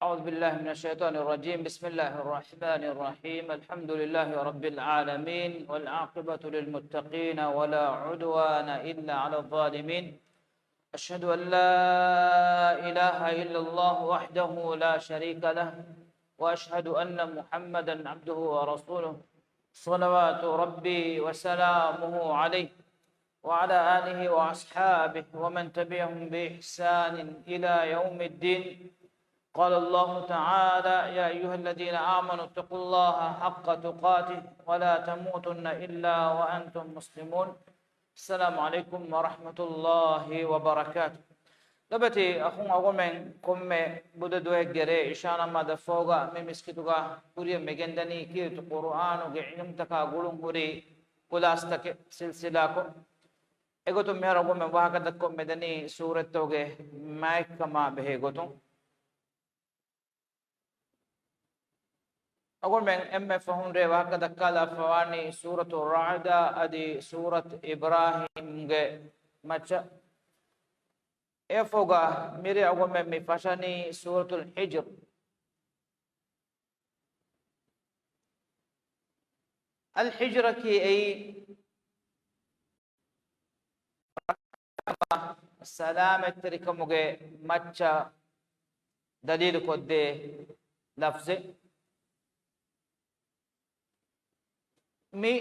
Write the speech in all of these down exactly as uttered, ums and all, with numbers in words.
أعوذ بالله من الشيطان الرجيم. بسم الله الرحمن الرحيم. الحمد لله رب العالمين، والعاقبة للمتقين، ولا عدوان إلا على الظالمين. أشهد أن لا إله إلا الله وحده لا شريك له، وأشهد أن محمدا عبده ورسوله، صلوات ربي وسلامه عليه، وعلى آله وأصحابه ومن تبعهم بإحسان إلى يوم الدين. قال الله تعالى: يا أيها الذين آمنوا اتقوا الله حق تقاته ولا تموتن إلا وأنتم مسلمون. السلام عليكم ورحمة الله وبركاته. ލޮބުވެތި އަޚުން އަޅުގަނޑުމެން ކޮންމެ ބުދަ ދުވަހެއްގެ ރޭ އިޝާ ނަމާދަށް ފަހުގަ މި މިސްކިތުގަ ކުރިއަށް މިގެންދަނީ ކީރިތި ޤުރުއާނުގެ ޢިލްމުތަކާ ގުޅުން ހުރި ކުލާސްތަކެއް ސިލްސިލާކޮށް. އެގޮތުން މިހާރު އަޅުގަނޑުމެން ވާހަކަ ދައްކަމުން މިދަނީ ސޫރަތްތަކުގެ މާތްކަމާ ބެހޭ ގޮތުން. އަޅުގަނޑުމެން އެންމެ ފަހުން ރޭ ވާހަކަ ދައްކާލާފަވާނީ ސޫރަތު ރަޢުދާ އަދި ސޫރަތު އިބްރާހީމްގެ މައްޗަށް. އެއަށްފަހުގަ މިރޭ އަޅުގަނޑުމެން މި ފަށަނީ ސޫރަތުލް ޙިޖްރު. އަލް ޙިޖްރަކީ އެއީ ސަލާމަތްތެރިކަމުގެ މައްޗަށް ދަލީލުކޮށްދޭ ލަފްޒެއް. މި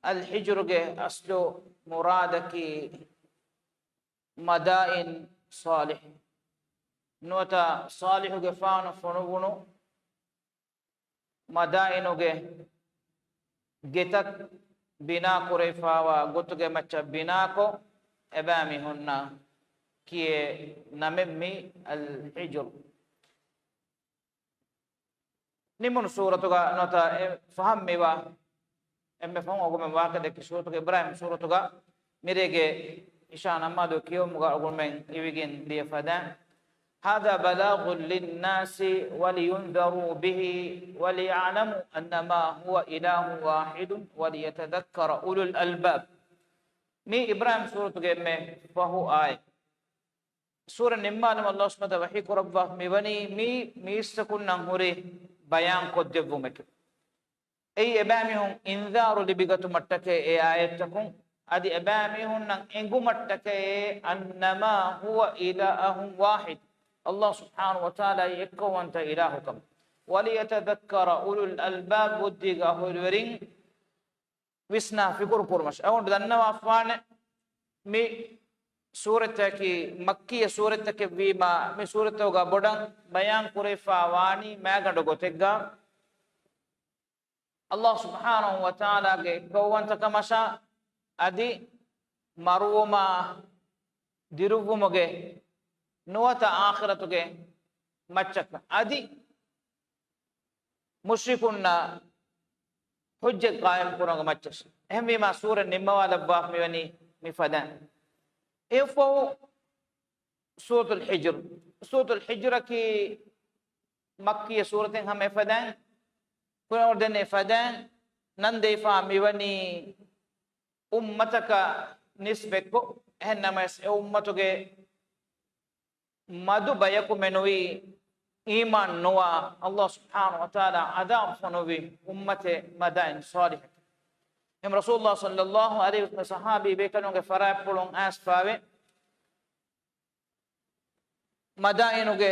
އަލް ޙިޖްރުގެ އަސްލު މުރާދަކީ މަދާއިން ޞާލިޙް. ނުވަތަ ޞާލިޙުގެފާނު ފޮނުވުނު މަދާއިނުގެ ގެތައް ބިނާކުރެވިފައިވާ ގޮތުގެ މައްޗަށް ބިނާކޮށް، އެބައިމީހުންނަށް ކިޔޭ ނަމެއް މި އަލް ޙިޖްރު. ނިމުނު ސޫރަތުގަ ނުވަތަ އެ ފަހަށް މިވާ އެންމެ ފަހުން އަޅުގަނޑުމެން ވާހަކަ ދެއްކި ސޫރަތުގެ އިބްރާހީމް ސޫރަތުގަ މިރޭގެ އިޝާ ނަމާދު ކިޔުމުގަ އަޅުގަނޑުމެން އިވިގެން ދިޔަ ފަދައިން، هذا بلاغ للناس ولينذروا به وليعلموا أنما هو إله واحد وليتذكر أولو الألباب. މި އިބްރާހީމް ސޫރަތުގެ އެންމެ ފަހު އާޔަތް. ސޫރަ ނިންމާލުމަށް ﷲ ސުބްޙާނަހޫ ވަތަޢާލާ ވަޙީ ކުރައްވާ މިވަނީ މި މީސްތަކުންނަށް ހުރި ބަޔާން ކޮށްދެއްވުމެކެވެ. އެއީ އެބައިމީހުން އިންޒާރު ލިބިގަތުމަށްޓަކައި އެ އާޔަތްތަކުން، އަދި އެބައިމީހުންނަށް އެނގުމަށްޓަކައި أنما هو إله واحد، ﷲ ސުބްޙާނަހޫ ވަތަޢާލާ އެއީ އެއްކައުވަންތަ އިލާހުކަމަށް. وليتذكر أولو الألباب، ބުއްދީގެ އަހުލުވެރިން ވިސްނާ ފިކުރު ކުރުމަށް. އަޅުގަނޑު ދަންނަވާފާނެ، މި ސޫރަތަކީ މައްކީ ސޫރަތަކެއް ވީމާ، މި ސޫރަތުގަ ބޮޑަށް ބަޔާން ކުރެވިފާ ވާނީ މާގަނޑު ގޮތެއްގަ، ﷲ ސުބްޙާނަހޫ ވަތަޢާލާގެ އެއްކައުވަންތަކަމަށާ އަދި މަރުވުމާ ދިރުއްވުމުގެ ނުވަތަ އާޚިރަތުގެ މައްޗަށް އަދި މުޝްރިކުންނަށް ޙުއްޖަތް ޤާއިމް ކުރުމުގެ މައްޗަށް. އެހެންވީމާ، ސޫރަ ނިންމަވާލައްވާ މިވަނީ މި ފަދައިން. އެއަށްފަހު ސޫރަތުލް ޙިޖްރު. ސޫރަތުލް ޙިޖްރަކީ މައްކީ ސޫރަތެއް ހަމަ އެފަދައިން، ކުރަން ދެން އެފަދައިން ނަން ދެވިފާ މިވަނީ އުއްމަތަކަށް ނިސްބަތްކޮށް. އެހެން ނަމަވެސް، އެ އުއްމަތުގެ މަދު ބަޔަކު މެނުވީ އީމާން ނުވާ، ﷲ ސުބްޙާނަހޫ ވަތަޢާލާ ޢަޛާބު ފޮނުއްވި އުއްމަތެއް، މަދާއިން ޞާލިޙަކަށް. އެހެން ރަސޫލުﷲ ޞައްލައްލާހު ޢަލައިހި ވަސައްލަމަ ޞަޙާބީ ބޭކަލުންގެ ފަރާތްޕުޅުން އައިސްފާވެ، މަދާއިނުގެ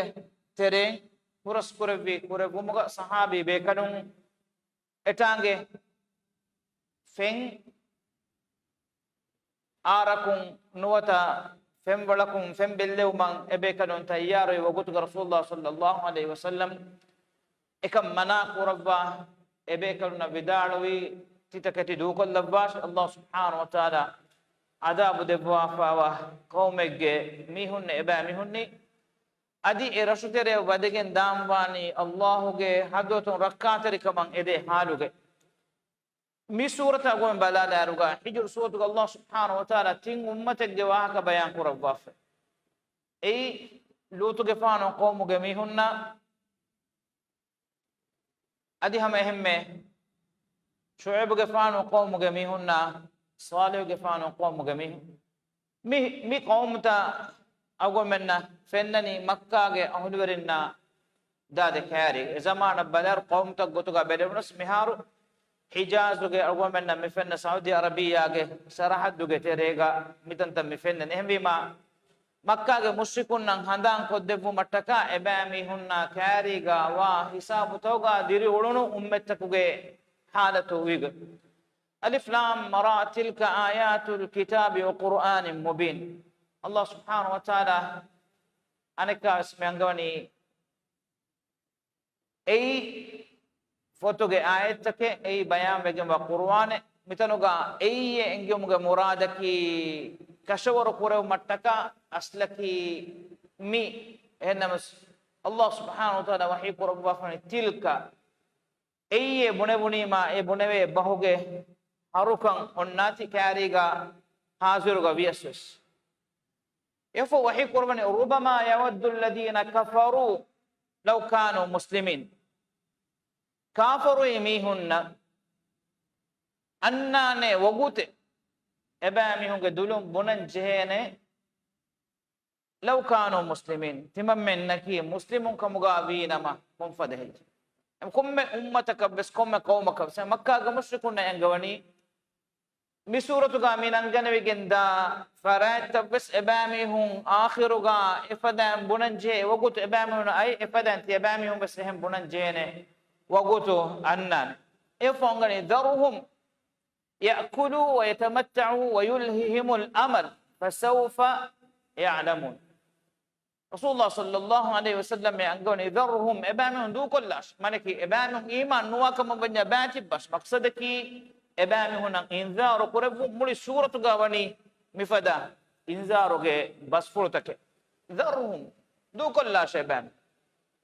ތެރެއިން ހުރަސްކުރެއްވި ކުރެއްވުމުގަ ޞަޙާބީ ބޭކަލުން އެޓާނގެ ފެން އާރަކުން ނުވަތަ ފެންވަޅަކުން ފެން ބެއްލެވުމަށް އެބޭކަލުން ތައްޔާރުވި ވަގުތުގަ ރަސޫލުﷲ ޞައްލައްލާހު ޢަލައިހި ވަސައްލަމަ އެކަން މަނާ ކުރައްވާ، އެބޭކަލުންނަށް ވިދާޅުވީ، ތިތަކެތި ދޫކޮށްލައްވާށި، ﷲ ސުބްޙާނަހޫ ވަތަޢާލާ ޢަޛާބު ދެއްވާފާވާ ޤައުމެއްގެ މީހުންނޭ އެބައިމީހުންނީ. އަދި އެ ރަށުތެރެއަށް ވަދެގެން ދާންވާނީ ﷲ ގެ ޙަޟްރަތުން ރައްކާތެރިކަމަށް އެދޭ ޙާލުގައި. މި ސޫރަތަށް އަޅުގަނޑު ބަލާލާއިރުގަ، ޙިޖްރު ސޫރަތުގަ ﷲ ސުބްޙާނަހޫ ވަތަޢާލާ ތިން އުއްމަތެއްގެ ވާހަކަ ބަޔާން ކުރައްވާފަ. އެއީ، ލޫޠުގެފާނު ޤައުމުގެ މީހުންނަށް، އަދި ހަމަ އެހެންމެ ޝުޢައިބުގެފާނު ޤައުމުގެ މީހުންނާ، ޞާލިޙުގެފާނު ޤައުމުގެ މީހުން. މި، މި ޤައުމުތައް އަޅުގަނޑުމެންނަށް ފެންނަނީ މައްކާގެ އަހުލުވެރިންނާ ދާދެ ކާރި. އެ ޒަމާނަށް ބަލާއިރު ޤައުމުތައް ގޮތުގަ ބެލެވުނަސް މިހާރު ޙިޖާޒުގެ އަޅުގަނޑުމެންނަށް މި ފެންނަ ސައުދީ އަރަބިއްޔާގެ ސަރަޙައްދުގެ ތެރޭގަ މިތަންތަން މި ފެންނަނީ. އެހެންވީމާ، މައްކާގެ މުޝްރިކުންނަށް ހަނދާން ކޮށްދެއްވުމަށްޓަކާ އެބައިމީހުންނާ ކާރީގަ ވާ ހިސާބުތަކުގަ ދިރިއުޅުނު އުއްމަތްތަކުގެ ޙާލަތު ވީގޮތް. އަލިފް ލާމް ރާ، تلك آيات الكتاب وقرآن مبين. ﷲ ސުބްޙާނަހޫ ވަތަޢާލާ އަނެއްކާވެސް މި އަންގަވަނީ އެއީ ފޮތުގެ އާޔަތްތަކެއް، އެއީ ބަޔާންވެގެންވާ ޤުރުއާނެއް. މިތަނުގަ އެއީ އެ އެންގެވުމުގެ މުރާދަކީ ކަށަވަރު ކުރެވުމަށްޓަކާ އަސްލަކީ މި. އެހެންނަމަސް، ﷲ ސުބްޙާނަހޫ ވަތަޢާލާ ވަޙީ ކުރައްވާފަނީ ތިލްކަ. އެއީ އެ ބުނެވުނީމާ، އެ ބުނެވޭ ބަހުގެ ހަރުކަން އޮންނާތި ކާރީގަ ހާޒިރުގަ ވިޔަސްވެސް. އެފަ ވަޙީ ކުރައްވަނީ، ربما يود الذين كفروا لو كانوا مسلمين. ކާފަރުވި މީހުންނަށް އަންނާނެ ވަގުތެއް އެބައިމީހުންގެ ދުލުން ބުނަން ޖެހޭނެ، لو كانوا مسلمين، ތިމަންމެންނަކީ މުސްލިމުން ކަމުގަ ވީނަމަ ކޮންފަދަ ހެއްޔެވެ؟ ކޮންމެ އުއްމަތަކަށްވެސް، ކޮންމެ ޤައުމަކަށްވެސް، މައްކާގެ މުޝްރިކުންނަށް އެންގެވަނީ، މި ސޫރަތުގަ މި ނަންގަނެވިގެންދާ ފަރާތްތައްވެސް އެބައިމީހުން އާޚިރުގަ އެފަދައިން ބުނަން ޖެހޭ ވަގުތު އެބައިމީހުން އައި، އެފަދައިން ތިޔަބައިމީހުންވެސް އެހެން ބުނަން ޖެހޭނެ ވަގުތު އަންނާނެ. އެފަ އަންގަނީ، ذرهم يأكلوا ويتمتعوا ويلههم الأمل فسوف يعلمون. ރަސޫލުﷲ ޞައްލަﷲ ޢަލައިހި ވަސައްލަމް އެ އަންގަވަނީ، ذرهم، އެބައިމީހުން ދޫކޮށްލާށި. މާނައަކީ، އެބައިމީހުން އީމާން ނުވާކަމަށް ވަންޏާ ބައިތިއްބާށި. މަޤްޞަދަކީ، އެބައިމީހުންނަށް އިންޒާރު ކުރެއްވުން. މުޅި ސޫރަތުގަ ވަނީ މިފަދަ އިންޒާރުގެ ބަސްފުޅުތަކެއް. ذرهم، ދޫކޮށްލާށޭ އެބައިމީހުން.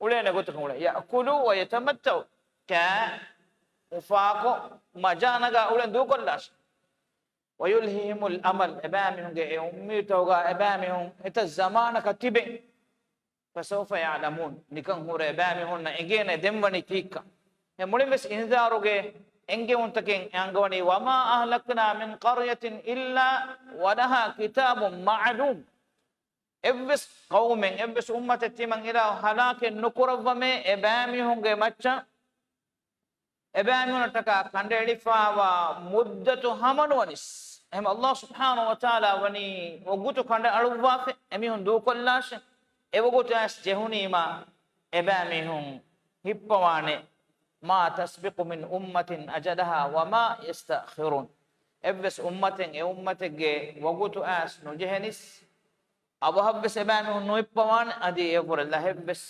އުޅޭނެ ގޮތަކަށް އުޅޭ. يأكلوا ويتمتعوا، ކާ، އުފާކޮށް، މަޖާ ނަގާ އުޅެން ދޫކޮށްލާށޭ. ويلههم الأمل، އެބައިމީހުންގެ އެ އުއްމީދުތަކުގަ އެބައިމީހުން އެތައް ޒަމާނަކަށް ތިބެން. فسوف يعلمون، ނިކަން ހުރެ އެބައިމީހުންނަށް އެނގޭނެ ދެންވަނީ ކީއްކަން. އެ މުޅިންވެސް އިންޒާރުގެ އެންގެވުންތަކެއް އެ އަންގަވަނީ، وما أهلكنا من قرية إلا ولها كتاب معلوم. އެއްވެސް ޤައުމެއް، އެއްވެސް އުއްމަތެއް ތިމަން އިލާހު ހަލާކެއް ނުކުރައްވަމޭ، އެބައިމީހުންގެ މައްޗަށް އެބައިމީހުންނަށްޓަކާ ކަނޑައެޅިފައިވާ މުއްދަތު ހަމަނުވަނިސް. އެހެން ﷲ ސުބްޙާނަހޫ ވަތަޢާލާ ވަނީ ވަގުތު ކަނޑައަޅުއްވާފަ، އެމީހުން ދޫކޮށްލާށޭ. އެ ވަގުތު އައިސް ޖެހުނީމާ، އެބައިމީހުން ހިއްޕަވާނެ. ما تسبق من أمة أجلها وما يستأخرون. އެއްވެސް އުއްމަތެއް އެ އުއްމަތެއްގެ ވަގުތު އައިސް ނުޖެހެނިސް، އަވަހަށްވެސް އެބައިމީހުން ނުހިއްޕަވާނެ، އަދި އެއަށްވުރެ ލަހެއްވެސް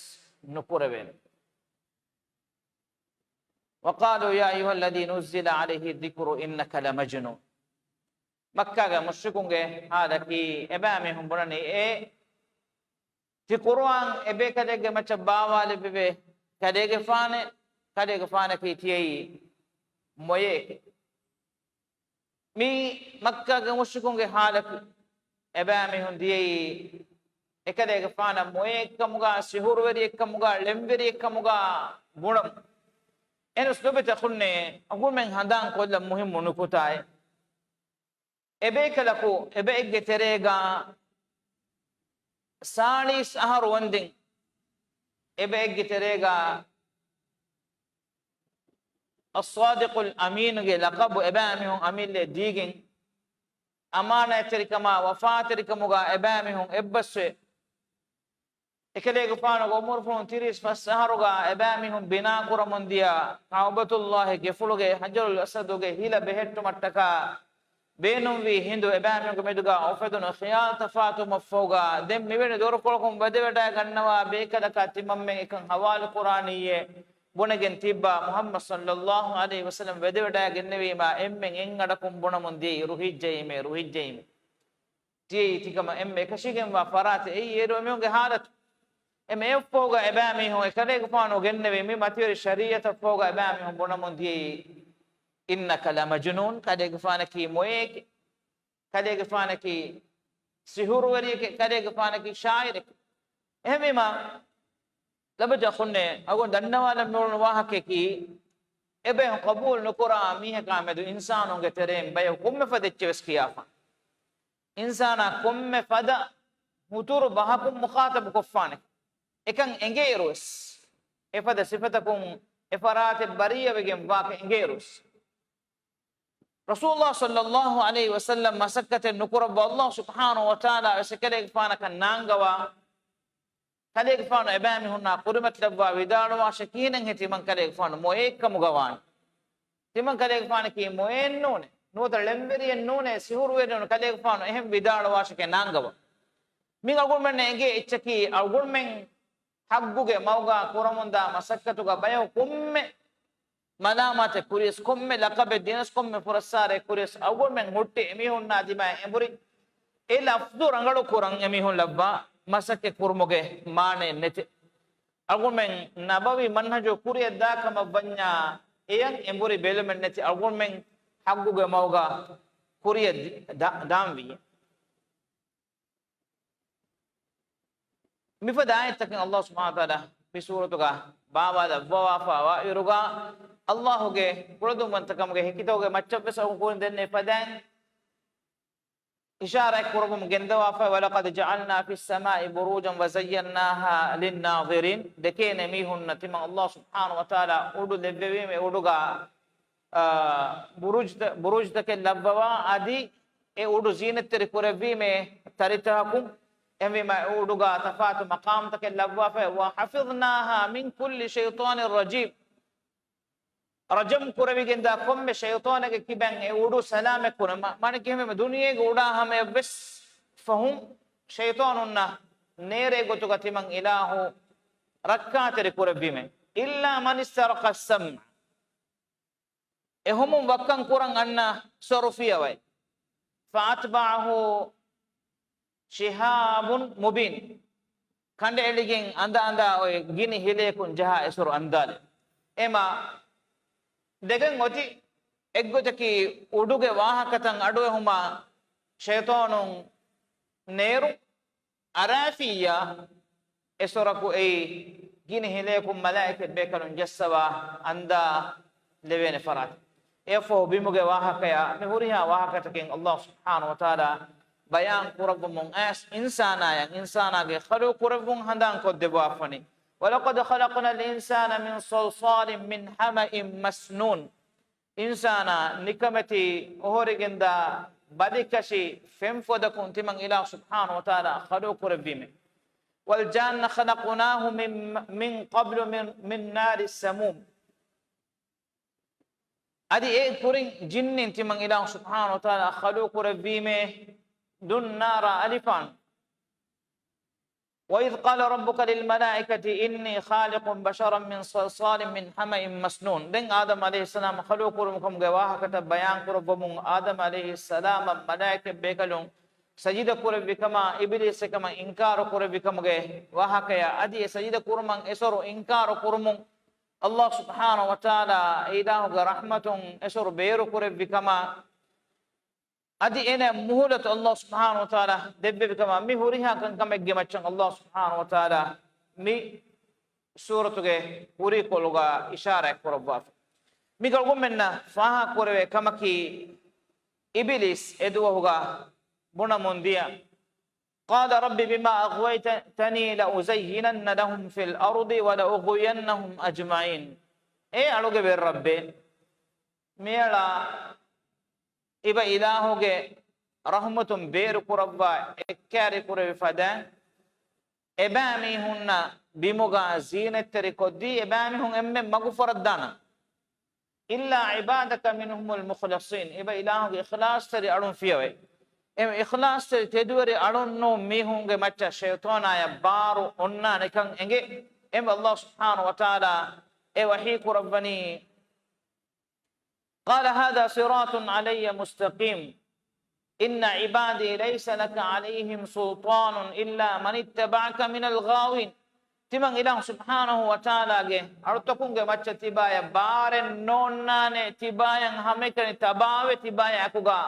ނުކުރެވޭނެ. وقالوا يا أيها الذي نزل عليه الذكر إنك لمجنون. މައްކާގެ މުޝްރިކުންގެ ހާލަކީ، އެބައިމީހުން ބުނަނީ، އޭ ތި ޤުރުއާން އެބޭކަލެއްގެ މައްޗަށް ބާވާލެއްވެވޭ، ކަލޭގެފާނެއް، ކަލޭގެފާނަކީ ތިޔައީ މޮޔައެކޭ. މީ މައްކާގެ މުޝްރިކުންގެ ހާލަކީ. އެބައިމީހުން ދިޔައީ އެކަލޭގެފާނަށް މޮޔައެއްކަމުގަ، ސިހުރުވެރިއެއްކަމުގަ، ޅެންވެރިއެއްކަމުގަ ބުނަމުން. އެހެނަސް ލޮބުވެތި އަޚުންނޭ، އަޅުގަނޑުމެން ހަނދާން ކޮށްލަން މުހިއްމު ނުކުތާއެއް. އެބޭކަލަކު އެބައެއްގެ ތެރޭގަ ސާޅީސް އަހަރު ވަންދެން، އެބައެއްގެ ތެރޭގަ އައްޞާދިޤުލް އަމީނުގެ ލަޤަބު އެބައިމީހުން އަމިއްލައަށް ދީގެން، އަމާނާތްތެރިކަމާ ވަފާތެރިކަމުގަ އެބައިމީހުން އެއްބަސްވެ، އެކަލޭގެފާނުގެ އުމުރުފުޅުން ތިރީސް ފަސް އަހަރުގަ އެބައިމީހުން ބިނާކުރަމުން ދިޔަ ކަޢުބަތުﷲގެ ގެފުޅުގެ ޙަޖަރުލް އަސްވަދުގެ ހިލަ ބެހެއްޓުމަށްޓަކާ ބޭނުންވީ ހިނދު، އެބައިމީހުންގެ މެދުގަ އުފެދުނު ޚިޔާލު ތަފާތުވުމަށްފަހުގަ، ދެން މިވެނި ދޮރުކޮޅަކުން ވަދެވަޑައިގަންނަވާ ބޭކަލަކާ ތިމަންމެން އެކަން ޙަވާލުކުރާނީއޭ ބުނެގެން ތިއްބާ، މުޙައްމަދު ޞައްލައްލާހު ޢަލައިހި ވަސައްލަމް ވެދެވަޑައިގެންނެވީމާ، އެންމެން އެއްއަޑަކުން ބުނަމުން ދިޔައީ ރުހިއްޖައީމޭ، ރުހިއްޖައީމޭ. ތިޔައީ ތިކަމަށް އެންމެ އެކަށީގެންވާ ފަރާތެއް އެއީ އޭރު އެމީހުންގެ ހާލަތު. އެމެ އެއަށްފަހުގަ އެބައިމީހުން އެކަލޭގެފާނު ގެންނެވި މި މަތިވެރި ޝަރީޢަތަށްފަހުގަ އެބައިމީހުން ބުނަމުން ދިޔައީ، إنك لمجنون، ކަލޭގެފާނަކީ މޮޔައެކޭ، ކަލޭގެފާނަކީ ސިހުރުވެރިއެކޭ، ކަލޭގެފާނަކީ ޝާޢިރެކޭ. އެހެންވީމާ، ލޮބުވެތި އަޚުންނޭ، އަޅުގަނޑު ދަންނަވާލަން މިއުޅުނު ވާހަކަޔަކީ، އެބައި ޤަބޫލު ނުކުރާ މީހަކާ މެދު އިންސާނުންގެ ތެރެއިން ބަޔަކު ކޮންމެ ފަދަ އެއްޗެއް ވެސް ކިޔާފަ. އިންސާނާ ކޮންމެ ފަދަ ހުތުރު ބަހަކުން މުޚާޠަބު ކޮށްފާނެ. އެކަން އެނގޭއިރު ވެސް، އެފަދަ ސިފަތަކުން އެފަރާތެއް ބަރީއަވެގެން ވާކަން އެނގޭއިރުސް، ރަސޫލުﷲ ޞައްލަﷲ ޢަލައިހި ވަސައްލަމް މަސައްކަތެއް ނުކުރައްވާ ﷲ ސުބްޙާނަހޫ ވަތަޢާލާ ވެސް އެކަލޭގެފާނަކަށް ނާންގަވާ، ކަލޭގެފާނު އެބައިމީހުންނާ ކުރިމަތިލައްވާ ވިދާޅުވާށޭ، ކިހިނެއްހޭ ތިމަން ކަލޭގެފާނު މޮޔައެއްކަމުގަ ވާނީ؟ ތިމަން ކަލޭގެފާނަކީ މޮޔައެއްނޫނޭ، ނުވަތަ ޅެންވެރިއެއްނޫނޭ، ސިހުރުވެރިއެއްނޫނޭ، ކަލޭގެފާނު އެހެން ވިދާޅުވާށެކޭ ނާންގަވާ. މި އަޅުގަނޑުމެންނަށް އެނގޭ އެއްޗަކީ އަޅުގަނޑުމެން ޙައްޤުގެ މަގުގަ ކުރަމުންދާ މަސައްކަތުގަ ބަޔަކު ކޮންމެ މަލާމާތެއް ކުރިޔަސް، ކޮންމެ ލަޤަބެއް ދިނަސް، ކޮންމެ ފުރައްސާރައެއް ކުރިޔަސް، އަޅުގަނޑުމެން ހުއްޓި އެމީހުންނާ ދިމާއަށް އެނބުރި އެ ލަފްޒު ރަނގަޅު ކުރަން އެމީހުން ލައްވާ މަސައްކަތް ކުރުމުގެ މާނައެއް ނެތި. އަޅުގަނޑުމެން ނަބަވީ މަންހަޖު ކުރިއަށް ދާ ކަމަށް ވަންޏާ، އެޔަށް އެނބުރި ބެލުމެއް ނެތި އަޅުގަނޑުމެން ޙައްޤުގެ މަގުގަ ކުރިއަށް ދި-، ދާ-، ދާންވީ. މިފަދަ އާޔަތްތަކެއް ﷲ ސުބްޙާނަހޫ ވަތަޢާލާ މި ސޫރަތުގަ ބާވާލައްވަވާފަވާއިރުގަ، ﷲގެ ކުޅަދުންވަންތަކަމުގެ ހެކިތަކުގެ މައްޗަށްވެސް އަޅުގަނޑު ކުރިން ދެންނެވި ފަދައިން އިޝާރާތް ކުރައްވަމުން ގެންދަވާފައި، وَلَقَدْ جَعَلْنَا فِي السَّمَاءِ بُرُوجًا وَزَيَّنَّاهَا لِلنَّاظِرِينَ. ދެކޭނެ މީހުންނަށް ތިމަން ﷲ ސުބްޙާނަހޫ ވަތަޢާލާ އުޑު ލެއްވެވީމޭ، އެ އުޑުގަ، އާ، ބުރޫޖްތަ-، ބުރޫޖްތަކެއް ލައްވަވާ، އަދި އެ އުޑު ޒީނަތްތެރި ކުރެއްވީމޭ ތަރިތަކަކުން. އެހެންވީމަ އެ އުޑުގަ ތަފާތު މަޤާމުތަކެއް ލައްވާފައި، وَحَفِظْنَاهَا مِنْ كُلِّ شَيْطَانٍ رَجِيمٍ. ރަޖަމް ކުރެވިގެންދާ ކޮންމެ ޝައިޠާނެއްގެ ކިބައިން އެ އުޑު ސަލާމަތް ކުރަން. މަ-، މާނަ ކިހިނެއް؟ ދުނިޔޭގެ އުޑާ ހަމަޔަށްވެސް ފަހުން ޝައިޠާނުންނަށް ނޭރޭ ގޮތުގަ ތިމަން އިލާހު ރައްކާތެރި ކުރެއްވީމޭ. إِلَّا مَنِ اسْتَرَقَ السَّمْعَ. އެ ހޮމުން ވައްކަން ކުރަން އަންނަ ސޮރު ފިޔަވައި. فَأَتْبَعَهُ شِهَابٌ مُبِينٌ. ކަނޑައެޅިގެން އަނދަ އަނދާ އޮތް ގިނި ހިލަޔަކުން ޖަހާ އެ ސޮރު އަންދާލެ. އެމަ ދެގެން އޮތި އެއްގޮތަކީ އުޑުގެ ވާހަކަތައް އަޑުއެހުމާ ޝައިޠާނުން ނޭރު އަރާފިއްޔާ އެ ސޮރަކު އެއީ ގިނި ހިލަޔަކުން މަލާއިކަ ބޭކަލުން ޖައްސަވާ އަންދާ ލެވޭނެ ފަރާތެއް. އެއަށްފަހު ބިމުގެ ވާހަކަޔާ މި ހުރިހާ ވާހަކަތަކެއް ﷲ ސުބްޙާނަހޫ ވަތަޢާލާ ބަޔާން ކުރައްވަމުން އައިސް އިންސާނާޔަށް، އިންސާނާގެ ޚަލުޤު ކުރެއްވުން ހަނދާން ކޮށްދެއްވާފަނި. وَلَقَدْ خَلَقْنَا الْإِنسَانَ مِنْ صَلْصَالٍ مِنْ حَمَإٍ مَسْنُونٍ. އިންސާނާ ނިކަމެތި އޮހޮރިގެންދާ ބަލިކަށި ފެންފޮދަކުން ތިމަން އިލާހު ސުބްޙާނަހޫ ވަތަޢާލާ ޚަލުޤު ކުރެއްވީމެ. وَالْجَانَّ خَلَقْنَاهُ مِنْ، مِنْ قَبْلُ مِنْ، مِنْ نَارِ السَّمُومِ. އަދި އެ ކުރިން ޖިންނިން ތިމަން އިލާހު ސުބްޙާނަހޫ ވަތަޢާލާ ޚަލުޤު ކުރެއްވީމޭ ދުން ނާރާ އަލިފާން. وَإِذْ قَالَ رَبُّكَ لِلْمَلَائِكَةِ إِنِّي خَالِقٌ بَشَرًا مِنْ صَلْصَالٍ مِنْ حَمَإٍ مَسْنُونٍ. ދެން އާދަމް ޢަލައިހިއްސަލާމް ޚަލުޤު ކުރުމުގެ ވާހަކަތައް ބަޔާން ކުރައްވަމުން، އާދަމް ޢަލައިހިއްސަލާމަށް މަލާއިކަތް ބޭކަލުން ސަޖިދަ ކުރެއްވި ކަމާ، އިބިލީސް އެކަމަށް އިންކާރު ކުރެއްވި ކަމުގެ ވާހަކަޔާ، އަދި އެ ސަޖިދަ ކުރުމަށް އެ ސޮރު އިންކާރު ކުރުމުން، ﷲ ސުބްޙާނަހޫ ވަތަޢާލާ އެ އިލާހުގެ ރަޙްމަތުން އެ ސޮރު ބޭރު ކުރެއްވި ކަމާ، އަދި އޭނަ މުހުލަތު ﷲ ސުބްޙާނަހޫ ވަތަޢާލާ ދެއްވެވި ކަމަށް މި ހުރިހާ ކަންކަމެއްގެ މައްޗަށް ﷲ ސުބްޙާނަހޫ ވަތަޢާލާ މި ސޫރަތުގެ ކުރީކޮޅުގަ އިޝާރާތް ކުރައްވާފަ. މި އަޅުގަނޑުމެންނަށް ފާހަގަކުރެވޭ ކަމަކީ، އިބިލީސް އެ ދުވަހުގަ ބުނަމުން ދިޔަ، قَالَ رَبِّ بِمَا أَغْوَيْتَنِي لَأُزَيِّنَنَّ لَهُمْ فِي الْأَرْضِ وَلَأُغْوِيَنَّهُمْ أَجْمَعِينَ. އޭ އަޅުގެ ވެރި ރައްބޭ، މިއަޅާ އިބަ އިލާހުގެ ރަޙްމަތުން ބޭރު ކުރައްވާ އެއްކާރި ކުރެވި ފަދައިން، އެބައިމީހުންނަށް ބިމުގަ ޒީނަތްތެރި ކޮށްދީ، އެބައިމީހުން އެންމެން މަގުފަރަށްދާނަން. إِلَّا عِبَادَكَ مِنْهُمُ الْمُخْلَصِينَ. އިބަ އިލާހުގެ އިޚްލާޞްތެރި އަޅުން ފިޔަވައި. އެ އިޚްލާޞްތެރި ތެދުވެރި އަޅުން ނޫން މީހުންގެ މައްޗަށް ޝައިޠާނާޔަށް ބާރު އޮންނާނެކަން އެނގޭ. އެމް ﷲ ސުބްޙާނަހޫ ވަތަޢާލާ އެ ވަޙީ ކުރައްވަނީ، قَالَ هَذَا صِرَاطٌ عَلَيَّ مُسْتَقِيمٌ إِنَّ عِبَادِي لَيْسَ لَكَ عَلَيْهِمْ سُلْطَانٌ إِلَّا مَنِ اتَّبَعَكَ مِنَ الْغَاوِينَ. ތިމަން އިލާހު ސުބްޙާނަހޫ ވަތަޢާލާގެ އަޅުތަކުންގެ މައްޗަށް ތިބާޔަށް ބާރެއް ނޯންނާނެ، ތިބާޔަށް ހަމައެކަނި ތަބާވެ، ތިބާޔާ އެކުގަ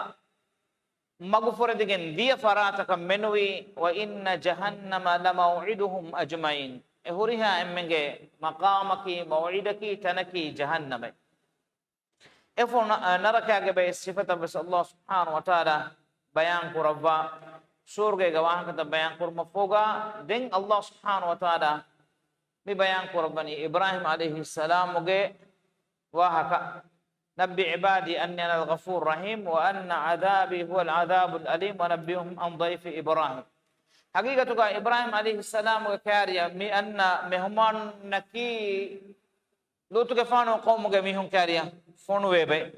މަގުފުރެދިގެން ދިޔަ ފަރާތަކަށް މެނުވީ، وَإِنَّ جَهَنَّمَ لَمَوْعِدُهُمْ أَجْمَعِينَ. އެ ހުރިހާ އެންމެންގެ މަޤާމަކީ، މައުޢިދަކީ، ތަނަކީ ޖަހަންނަމޭ. އެފަހު ނަ-، ނަރަކާގެ ބައެއް ސިފަތައް ވެސް ﷲ ސުބްޙާނަހޫ ވަތަޢާލާ ބަޔާން ކުރައްވާ، ސުވަރުގޭގެ ވާހަކަތައް ބަޔާން ކުރުމަށްފަހުގަ، ދެން ﷲ ސުބްޙާނަހޫ ވަތަޢާލާ މި ބަޔާން ކުރައްވަނީ އިބްރާހީމް ޢަލައިހިއްސަލާމުގެ ވާހަކަ، نبئ عبادي أني أنا الغفور الرحيم وأن عذابي هو العذاب الأليم ونبئهم عن ضيف إبراهيم. ޙަޤީޤަތުގަ އިބްރާހީމް ޢަލައިހިއްސަލާމުގެ ކާރިޔަށް މި އަންނަ މެހުމާނަކީ ލޫޠުގެފާނު ޤައުމުގެ މީހުން ކާރިޔަށް ފޮނުވޭ ބައެއް.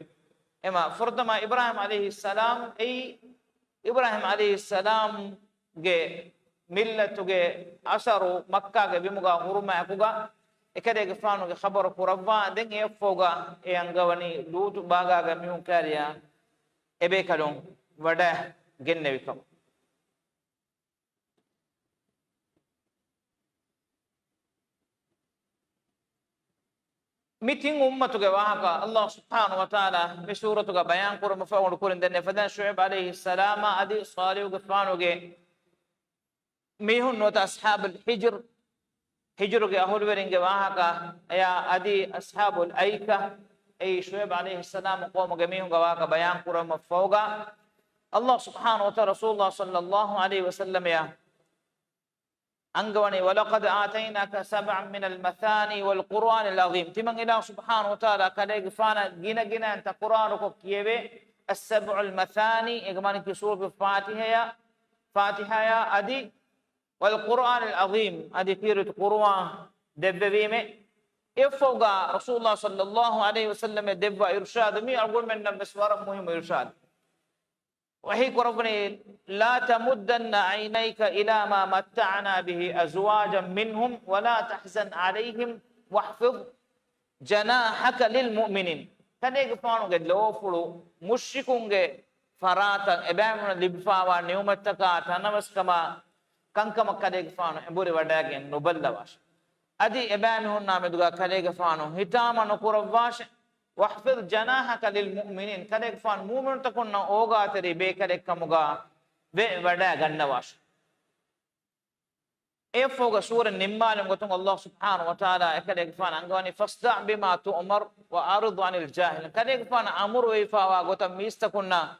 އެމަ ފުރަތަމަ އިބްރާހީމް ޢަލައިހިއްސަލާމް އެއީ އިބްރާހީމް ޢަލައިހިއްސަލާމްގެ މިއްލަތުގެ އަސަރު މައްކާގެ ބިމުގަ ހުރުމާއެކުގަ އެކަލޭގެފާނުގެ ޚަބަރު ކުރައްވާ، ދެން އެއަށްފަހުގަ އެ އަންގަވަނީ ލޫޠު ބާގާގެ މީހުން ކާރިޔަށް އެބޭކަލުން ވަޑައި ގެންނެވި ކަމަށް. މި ތިން އުއްމަތުގެ ވާހަކަ ﷲ ސުބްޙާނަހޫ ވަތަޢާލާ މި ސޫރަތުގަ ބަޔާން ކުރުމަށް ފަހު ކުރިން ދެންނެވި ފަދައިން ޝުޢައިބް ޢަލައިހިއްސަލާމާ އަދި ޞާލިޙުގެފާނުގެ މީހުން ނުވަތަ އަޞްޙާބުލް ޙިޖްރު، ޙިޖްރުގެ އަހުލުވެރިންގެ ވާހަކަ އެޔާ އަދި އަޞްޙާބުލް އައިކަ، އެއީ ޝުޢައިބް ޢަލައިހިއްސަލާމް ޤައުމުގެ މީހުންގެ ވާހަކަ ބަޔާން ކުރުމަށް ފަހުގަ، ﷲ ސުބްޙާނަހޫ ވަތަޢާލާ ރަސޫލުﷲ ޞައްލައްލާހު ޢަލައިހި ވަސައްލަމަޔަށް އަންގަވަނީ، ولقد آتيناك سبعا من المثاني والقرآن العظيم. ތިމަން އިލާހު ސުބްޙާނަހޫ ވަތަޢާލާ ކަލޭގެފާނަށް ގިނަ ގިނައިން ތަކުރާރުކޮށް ކިޔެވޭ، السبع المثاني، އޭގެ މާނައަކީ ސޫރަތު ފާތިޙަޔާ، ފާތިޙަޔާ އަދި والقرآن العظيم، އަދި ކީރިތި ޤުރުއާން ދެއްވެވީމޭ. އެއަށްފަހުގަ ރަސޫލުﷲ ޞައްލައްލާހު ޢަލައިހި ވަސައްލަމަށް ދެއްވާ އިރުޝާދު، މީ އަޅުގަނޑުމެންނަށް ވެސް ވަރަށް މުހިއްމު އިރުޝާދެއް. ވަޙީ ކުރައްވަނީ، لا تمدن عينيك إلى ما متعنا به أزواجا منهم ولا تحزن عليهم واخفض جناحك للمؤمنين. ކަލޭގެފާނުގެ ލޯފުޅު މުޝްރިކުންގެ ފަރާތަށް އެބައިމީހުނަށް ލިބިފާވާ ނިޢުމަތްތަކާ ތަނަވަސްކަމާ ކަންކަމަށް ކަލޭގެފާނު އެނބުރި ވަޑައިގެން ނުބައްލަވާށެ. އަދި އެބައިމީހުންނާ މެދުގަ ކަލޭގެފާނު ހިތާމަ ނުކުރައްވާށެ. واخفض جناحك للمؤمنين، ކަލޭގެފާނު މުއުމިނުންތަކުންނަށް އޯގާތެރި ބޭކަލެއްކަމުގަ ވެ ވަޑައިގަންނަވާށެ. އެއަށްފަހުގަ ސޫރަތް ނިންމާލުމުގެ ގޮތުން ﷲ ސުބްޙާނަހޫ ވަތަޢާލާ އެކަލޭގެފާނަށް އަންގަވަނީ، فاصدع بما تؤمر وأعرض عن الجاهلين. ކަލޭގެފާނަށް އަމުރުވެފައިވާ ގޮތަށް މީސްތަކުންނަށް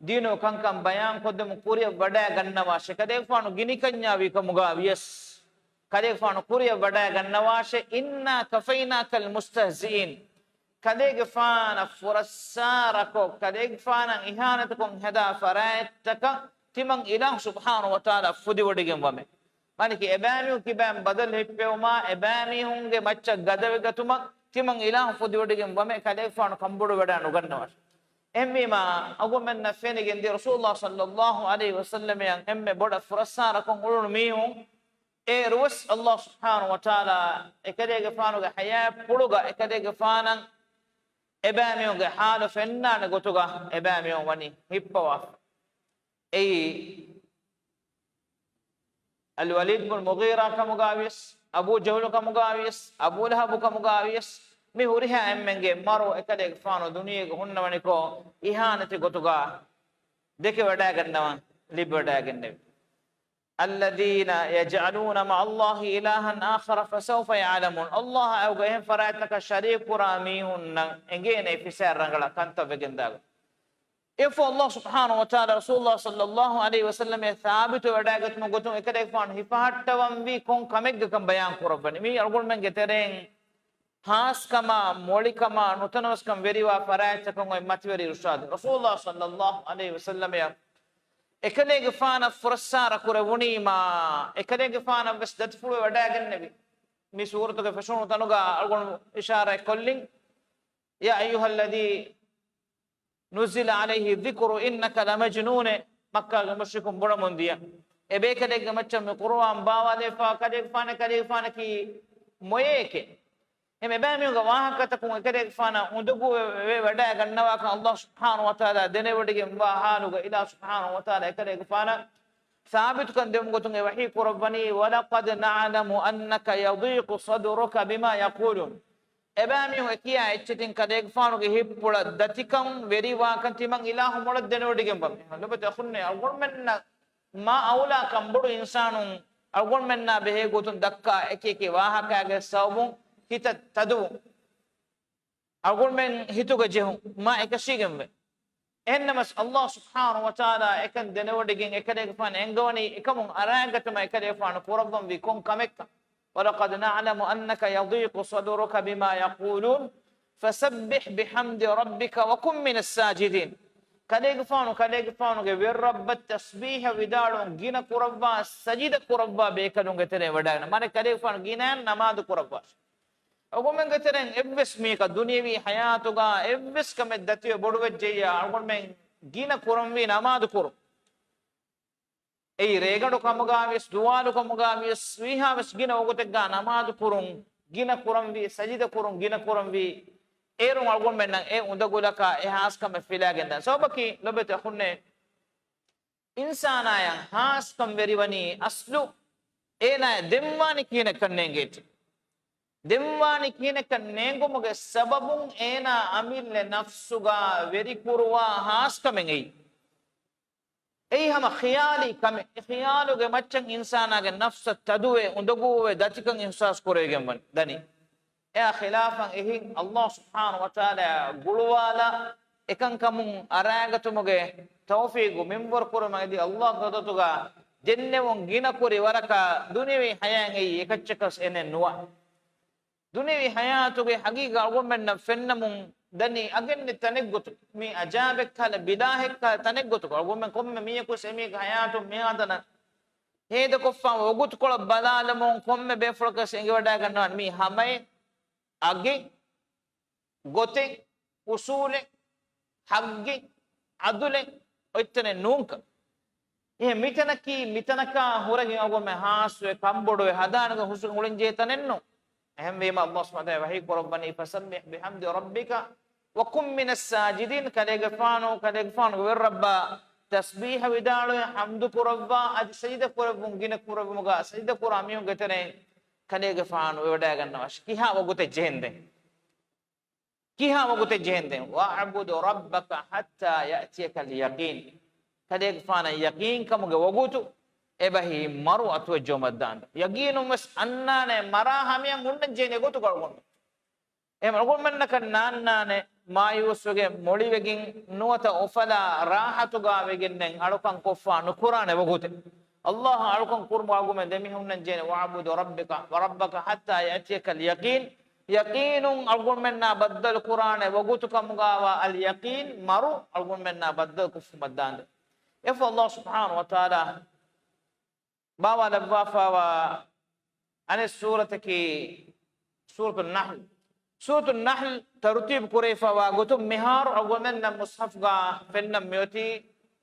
ދީނުގެ ކަންކަން ބަޔާންކޮށްދެމުން ކުރިއަށް ވަޑައިގަންނަވާށެ. ކަލޭގެފާނު ގިނިކަންޏާ ވީކަމުގަ ވިޔަސް، ކަލޭގެފާނު ކުރިއަށް ވަޑައިގަންނަވާށެ. إنا كفيناك المستهزئين. ކަލޭގެފާނަށް ފުރައްސާރަކޮށް، ކަލޭގެފާނަށް އިހާނެތަކޮށް ހަދާ ފަރާތްތަކަށް ތިމަން އިލާހު ސުބްޙާނަހޫ ވަތަޢާލާ ފުދިވޮޑިގެން ވަމެ. މާނައަކީ އެބައިމީހުން ކިބައިން ބަދަލު ހިއްޕެވުމާ، އެބައިމީހުންގެ މައްޗަށް ގަދަވެގަތުމަށް ތިމަން އިލާހު ފުދިވޮޑިގެން ވަމެ، ކަލޭގެފާނު ކަންބޮޑުވެވަޑައި ނުގަންނަވާށެ. އެހެންވީމާ، އަޅުގަނޑުމެންނަށް ފެނިގެންދިޔަ ރަސޫލުﷲ ޞައްލައްލާހު ޢަލައިހި ވަސައްލަމައަށް އެންމެ ބޮޑަށް ފުރައްސާރަކޮށް އުޅުނު މީހުން، އޭރުވެސް ﷲ ސުބްޙާނަހޫ ވަތަޢާލާ އެކަލޭގެފާނުގެ ޙަޔާތްޕުޅުގަ އެކަލޭގެފާނަށް އެބައިމީހުންގެ ޙާލު ފެންނާނެ ގޮތުގަ އެބައިމީހުން ވަނީ ހިއްޕަވާފަ. އެއީ އަލްވަލީދު ބުން މުޣީރާ ކަމުގަވިޔަސް، އަބޫ ޖަހުލު ކަމުގަވިޔަސް، އަބޫ ލަހަބު ކަމުގަވިޔަސް، މި ހުރިހާ އެންމެންގެ މަރު އެކަލޭގެފާނު ދުނިޔޭގަ ހުންނަވަނިކޮށް، އިހާނެތި ގޮތުގަ ދެކެވަޑައިގަންނަވަން ލިބިވަޑައިގެންނެވި. الذين يجعلون مع الله إلها آخر فسوف يعلمون. ﷲ އާއި އައުގަ އެހެން ފަރާތްތަކަށް ޝަރީކުކުރާ މީހުންނަށް އެނގޭނެ ފިސާރަ ރަނގަޅަށް ކަންތައް ވެގެންދާގަ. އެފޯ ﷲ ސުބްޙާނަހޫ ވަތަޢާލާ ރަސޫލުﷲ ޞައްލައްލާހު ޢަލައިހި ވަސައްލަމައަށް ސާބިތު ވެވަޑައިގަތުމުގެ ގޮތުން އެކަލޭގެފާނު ހިފަހައްޓަވަންވީ ކޮން ކަމެއްގަކަން ބަޔާން ކުރައްވަނީ. މީ އަޅުގަނޑުމެންގެ ތެރެއިން ހާސްކަމާ، މޮޅިކަމާ، ނުތަނަވަސްކަން ވެރިވާ ފަރާތްތަކަށް އޮތް މަތިވެރި އިރުޝާދު. ރަސޫލުﷲ ޞައްލައްލާހު ޢަލައިހި ވަސައްލަމައަށް އެކަލޭގެފާނަށް ފުރައްސާރަ ކުރެވުނީމާ، އެކަލޭގެފާނަށް ވެސް ދަތިފުޅުވެ ވަޑައިގެންނެވި. މި ސޫރަތުގެ ފެށުނު ތަނުގަ އަޅުގަނޑު އިޝާރާތް ކޮށްލިން، يا أيها الذي نزل عليه الذكر إنك لمجنون. މައްކާގެ މުޝްރިކުން ބުނަމުން ދިޔަ، އެބޭކަލެއްގެ މައްޗަށް މި ޤުރުއާން ބާވާލެވިފަ، ކަލޭގެފާނަށް، ކަލޭގެފާނަކީ މޮޔައެކޭ. އެހެން އެބައިމީހުންގެ ވާހަކަތަކުން އެކަލޭގެފާނަށް އުނދަގޫ ވެ، ވެ، ވަޑައިގަންނަވާކަން ﷲ ސުބްޙާނަހޫ ވަތަޢާލާ ދެނެވޮޑިގެންވާ ޙާލުގަ އިލާހު ސުބްޙާނަހޫ ވަތަޢާލާ އެކަލޭގެފާނަށް ސާބިތުކަން ދެވުމުގެ ގޮތުން އެ ވަޙީ ކުރައްވަނީ، ولقد نعلم أنك يضيق صدرك بما يقولون. އެބައިމީހުން އެކިޔާ އެއްޗެތިން ކަލޭގެފާނުގެ ހިތްޕުޅަށް ދަތިކަން ވެރިވާކަން ތިމަން އިލާހު މޮޅަށް ދެނެވޮޑިގެންވަމެ. ލޮބުވެތި އަޚުންނޭ، އަޅުގަނޑުމެންނަށް މާ އައުލާ ކަންބޮޑު އިންސާނުން އަޅުގަނޑުމެންނާ ބެހޭ ގޮތުން ދައްކާ އެކި އެކި ވާހަކާގެ ސަބަބުން ހިތަށް ތަދުވުން، އަޅުގަނޑުމެން ހިތުގަ ޖެހުން މާ އެކަށީގެންވޭ. އެހެންނަމަސް ﷲ ސުބްޙާނަހޫ ވަތަޢާލާ އެކަން ދެނެވޮޑިގެން އެކަލޭގެފާނު އެންގަވަނީ އެކަމުން އަރާގަތުމަށް އެކަލޭގެފާނު ކުރައްވަންވީ ކޮން ކަމެއްކަން. وَلَقَدْ نَعْلَمُ أَنَّكَ يَضِيقُ صَدْرُكَ بِمَا يَقُولُونَ فَسَبِّحْ بِحَمْدِ رَبِّكَ وَكُن مِّنَ السَّاجِدِينَ. ކަލޭގެފާނު، ކަލޭގެފާނުގެ ވެރިރައްބަށް ތަސްބީޙަ ވިދާޅުވުން ގިނަ ކުރައްވާ، ސަޖިދަ ކުރައްވާ ބޭކަލުންގެ ތެރެއަށް ވަޑައިގަންނަވާ. މާނަ ކަލޭގެފާނު ގިނައިން ނަމާދު ކުރައްވާށޭ. އަޅުގަނޑުމެންގެ ތެރެއިން އެއްވެސް މީހަކަށް ދުނިޔަވީ ޙަޔާތުގަ އެއްވެސް ކަމެއް ދަތިވެ ބޮޑުވެއްޖެއްޔާ، އަޅުގަނޑުމެން ގިނަ ކުރަންވީ ނަމާދު ކުރުން. އެއީ ރޭގަނޑު ކަމުގަ ވިޔަސް، ދުވާލު ކަމުގަ ވިޔަސް، ވީހާވެސް ގިނަ ވަގުތެއްގަ ނަމާދު ކުރުން ގިނަ ކުރަންވީ، ސަޖިދަ ކުރުން ގިނަ ކުރަންވީ. އޭރުން އަޅުގަނޑުމެންނަށް އެ އުނދަގުލަކާ އެ ހާސްކަމެއް ފިލާގެންދާނެ. ސަބަބަކީ ލޮބުވެތި އަޚުންނޭ، އިންސާނާޔަށް ހާސްކަން ވެރިވަނީ އަސްލު އޭނާޔަށް ދެންވާނީ ކިހިނެއްކަން ނޭނގޭތީ. ދެންވާނީ ކިހިނެއްކަން ނޭނގުމުގެ ސަބަބުން އޭނާ އަމިއްލަ ނަފްސުގަ ވެރިކުރުވާ ހާސްކަމެއް އެއީ. އެއީ ހަމަ ޚިޔާލީ ކަމެއް. އެ ޚިޔާލުގެ މައްޗަށް އިންސާނާގެ ނަފްސަށް ތަދުވެ، އުނދަގޫވެ ދަތިކަން އިޙްސާސް ކުރެވިގެން ވަން-، ދަނީ. އެއާ ޚިލާފަށް އެހިން ﷲ ސުބްޙާނަހޫ ވަތަޢާލާ ގުޅުވާލާ އެކަންކަމުން އަރާގަތުމުގެ ތައުފީގު މިންވަރު ކުރުމަށް އެދި ﷲ ގެ ޙަޟްރަތުގަ ދެންނެވުން ގިނަ ކުރި ވަރަކަށް ދުނިޔަވީ ޙަޔާތް އެއީ އެކައްޗަކަސް އެނެއް ނުވާ. ދުނިޔަވީ ޙަޔާތުގެ ޙަޤީޤަތް އަޅުގަނޑުމެންނަށް ފެންނަމުން ދަނީ އަގެއް ނެތް ތަނެއްގޮތު. މީ އަޖާބެއްކަހަލަ ބިލާހެއްކަހަލަ ތަނެއްގޮތު. އަޅުގަނޑުމެން ކޮންމެ މީހަކުވެސް އެމީހެއްގެ ޙަޔާތުން މިހާތަނަށް ހޭދަކޮށްފަ ވަގުތުކޮޅަށް ބަލާލަމުން ކޮންމެ ބޭފުޅަކަސް އެނގިވަޑައިގަންނަވާނެ މީ ހަމައެއް، އަގެއް، ގޮތެއް، އުސޫލެއް، ޙައްޤެއް، ޢަދުލެއް އޮތްތަނެއް ނޫންކަން. އެހެން މިތަނަކީ، މިތަނަކާ ހުރެގެން އަޅުގަނޑުމެން ހާސްވެ ކަންބޮޑުވެ ހަދާނެގޮތް ހުސް އުޅެންޖެހޭ ތަނެއް ނޫން. އެހެންވީމަ ﷲ ސުބްޙާނަހޫ ވަތަޢާލާ ވަޙީ ކުރައްވަނީ، فَسَبِّحْ بِحَمْدِ رَبِّكَ وَكُن مِّنَ السَّاجِدِينَ. ކަލޭގެފާނު، ކަލޭގެފާނުގެ ވެރިރައްބަށް ތަސްބީޙަ ވިދާޅުވެ، ޙަމްދު ކުރައްވާ، އަދި ސަޖިދަ ކުރެއްވުން ގިނަ ކުރެއްވުމުގަ، ސަޖިދަ ކުރާ މީހުންގެ ތެރެއިން ކަލޭގެފާނު ވެވަޑައިގަންނަވާށި. ކިހާ ވަގުތެއް ޖެހެންދެން؟ ކިހާ ވަގުތެއް ޖެހެންދެން؟ وَاعْبُدْ رَبَّكَ حَتَّىٰ يَأْتِيَكَ الْيَقِينُ. ކަލޭގެފާނަށް ޔަޤީންކަމުގެ ވަގުތު އެބަހީ މަރު އަތުވެއްޖައުމަށްދާންދެން. ޔަޤީނުންވެސް އަންނާނެ މަރާ ހަމަޔަށް ހުންނަން ޖެހޭނެ ގޮތުގަ އަޅުގަނޑު. އެހެން އަޅުގަނޑުމެންނަކަށް ނާންނާނެ މާޔޫސްވެގެން މޮޅިވެގެން ނުވަތަ އުފަލާ ރާޙަތުގަ ވެގެންނެއް އަޅުކަން ކޮށްފަ ނުކުރާނެ ވަގުތެއް. ﷲ އަށް އަޅުކަން ކުރުމުގަ އަޅުގަނޑުމެން ދެމިހުންނަން ޖެހޭނެ، وَاعْبُدْ رَبَّكَ، وَرَبَّكَ حَتَّىٰ يَأْتِيَكَ الْيَقِينُ. ޔަޤީނުން އަޅުގަނޑުމެންނާ ބައްދަލު ކުރާނެ ވަގުތު ކަމުގައިވާ އަލް ޔަޤީން، މަރު އަޅުގަނޑުމެންނާ ބައްދަލު ކޮށްފުމަށްދާންދެން. އެފަ ﷲ ސުބްޙާނަހޫ ވަތަޢާލާ ބާވާލައްވާފައިވާ އަނެއް ސޫރަތަކީ ސޫރަތު ނަޙްލް. ސޫރަތު ނަޙްލް ތަރުތީބު ކުރެވިފައިވާ ގޮތުން މިހާރު އަޅުގަނޑުމެންނަށް މުޞްޙަފުގަ ފެންނަން މިއޮތީ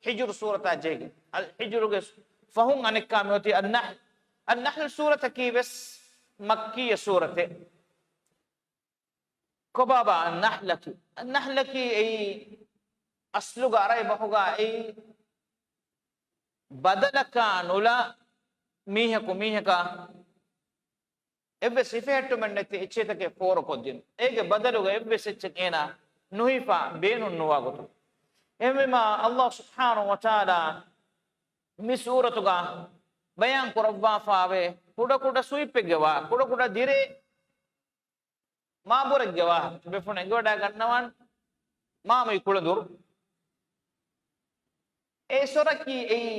ހިޖުރު ސޫރަތާ ޖެހިގެން. އަލް ހިޖުރުގެ ފަހުން އަނެއްކާ މިއޮތީ އައްނަޙްލް. އައްނަޙްލް ސޫރަތަކީ ވެސް މައްކީ ސޫރަތެއް. ކޮބާބާ އައްނަޙްލަކީ؟ އައްނަޙްލަކީ އެއީ އަސްލުގަ ޢަރަބި ބަހުގަ އެއީ ބަދަލަކާ ނުލާ މީހަކު މީހަކާ އެއްވެސް ހިފެހެއްޓުމެއް ނެތި އެއްޗެތަކެއް ފޯރުކޮށްދިނުން. އޭގެ ބަދަލުގަ އެއްވެސް އެއްޗެއް އޭނާ ނުހިފާ ބޭނުން ނުވާ ގޮތުން. އެހެންވީމާ، ﷲ ސުބްޙާނަހޫ ވަތަޢާލާ މި ސޫރަތުގަ ބަޔާން ކުރައްވާފައިވޭ ކުޑަކުޑަ ސުއިޕެއްގެ ވާހަކަ، ކުޑަކުޑަ ދިރޭ މާބުރެއްގެ ވާހަކަ ބޭފުޅުން އެނގިވަޑައިގަންނަވާން. މާމުއި ކުޅަދުރު. އެ ސޮރަކީ އެއީ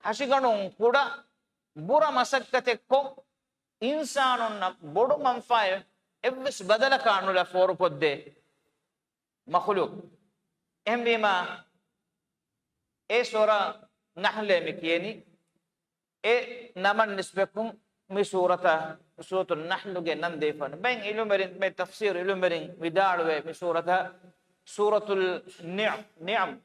ހަށިގަނޑުން ކުޑަ ބުރަ މަސައްކަތެއްކޮށް، އިންސާނުންނަށް ބޮޑު މަންފާއެއް އެއްވެސް ބަދަލަކާ ނުލާ ފޯރުކޮށްދޭ މަޚުލޫޤު. އެހެންވީމާ، އެ ސޮރަ ނަޙްލޭ މި ކިޔެނީ. އެ ނަމަށް ނިސްބަތްކޮށް މި ސޫރަތަށް ސޫރަތު ނަޙްލުގެ ނަން ދެވިފައިވަނީ. ބައެއް ޢިލްމުވެރިން، ބައެއް ތަފްސީރު ޢިލްމުވެރިން ވިދާޅުވޭ، މި ސޫރަތަށް ސޫރަތުލް ނިޢަ، ނިޢަމް،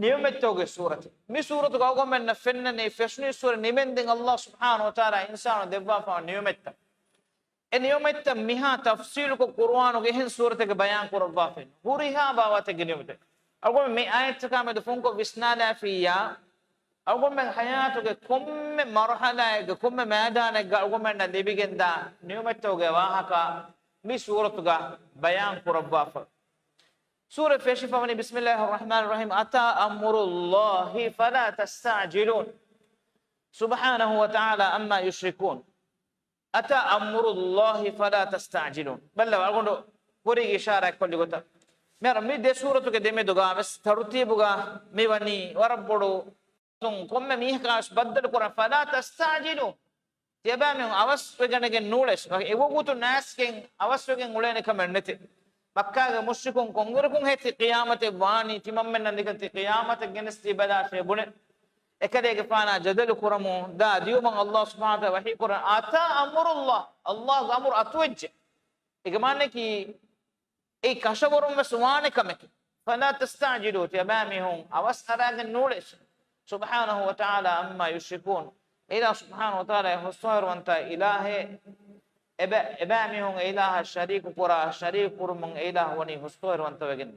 ނިޢުމަތްތަކުގެ ސޫރަތެއް. މި ސޫރަތުގަ އަޅުގަނޑުމެންނަށް ފެންނަނީ ފެށުނީއްސުރެ ނިމެންދެން ﷲ ސުބްޙާނަހޫ ވަތަޢާލާ އިންސާނުން ދެއްވާފައިވާ ނިޢުމަތްތައް. އެ ނިޢުމަތްތައް މިހާ ތަފްޞީލުކޮށް ޤުރުއާނުގެ އެހެން ސޫރަތެއްގަ ބަޔާން ކުރައްވާފައި. ހުރިހާ ބާވަތެއްގެ ނިޢުމަތެއް. އަޅުގަނޑު މި އާޔަތްތަކާ މެދު ފުންކޮށް ވިސްނާލާފިއްޔާ، އަޅުގަނޑުމެން ޙަޔާތުގެ ކޮންމެ މަރުޙަލާއެއްގަ، ކޮންމެ މައިދާނެއްގަ އަޅުގަނޑުމެންނަށް ލިބިގެންދާ ނިޢުމަތްތަކުގެ ވާހަކަ މި ސޫރަތުގަ ބަޔާން ކުރައްވާފަ. ސޫރަ ފެށިފަވަނީ، بسم الله الرحمن الرحيم، أتى أمر الله فلا تستعجلوه، سبحانه وتعالى عما يشركون. أتى أمر الله فلا تستعجلوه. ބައްލަވާ، އަޅުގަނޑު ކުރީގެ އިޝާރާތް ކޮށްލި ގޮތަށް. މިހާރު މި ދެ ސޫރަތުގެ ދެމެދުގަ ވެސް ތަރުތީބުގަ މި ވަނީ ވަރަށް ބޮޑު ކޮންމެ މީހަކާ ވެސް ބައްދަލު ކުރަން. فلا تستعجلوا. ތިޔަބައިމީހުން އަވަސްވެގަނެގެން ނޫޅޭށި. އެ ވަގުތު ނާސްގެން އަވަސްވެގެން އުޅޭނެ ކަމެއް ނެތެ. މައްކާގެ މުޝްރިކުން ކޮންއިރަކުން ހޭ ތި ޤިޔާމަތެއް ވާނީ؟ ތިމަންމެންނަށް ދެކެން ތި ޤިޔާމަތެއް ގެނެސްދީ ބަލާށޭ ބުނެ. އެކަލޭގެފާނާ ޖަދަލު ކުރަމުން ދާ ދިޔުމަށް ﷲ ސުބްޙާނަހޫ ވަތަޢާލާ ވަޙީ ކުރަން. أتى أمر الله. ﷲގެ އަމުރު އަތުވެއްޖެ. އޭގެ މާނައަކީ އެއީ ކަށަވަރުން ވެސް ވާނެ ކަމެކޭ. فلا تستعجلوا، ތިޔަބައިމީހުން އަވަސް އަރާގެން ނޫޅޭށި. سبحانه وتعالى عما يشركون. އެއިލާހު ސުބްޙާނަހޫ ވަތަޢާލާ އެ ހުސްވަރުވަންތަ އިލާހޭ. އެބަ-، އެބައިމީހުން އެއިލާހަށް ޝަރީކު ކުރާ، ޝަރީކު ކުރުމުން އެއިލާހު ވަނީ ހުސްވަރުވަންތަވެގެން.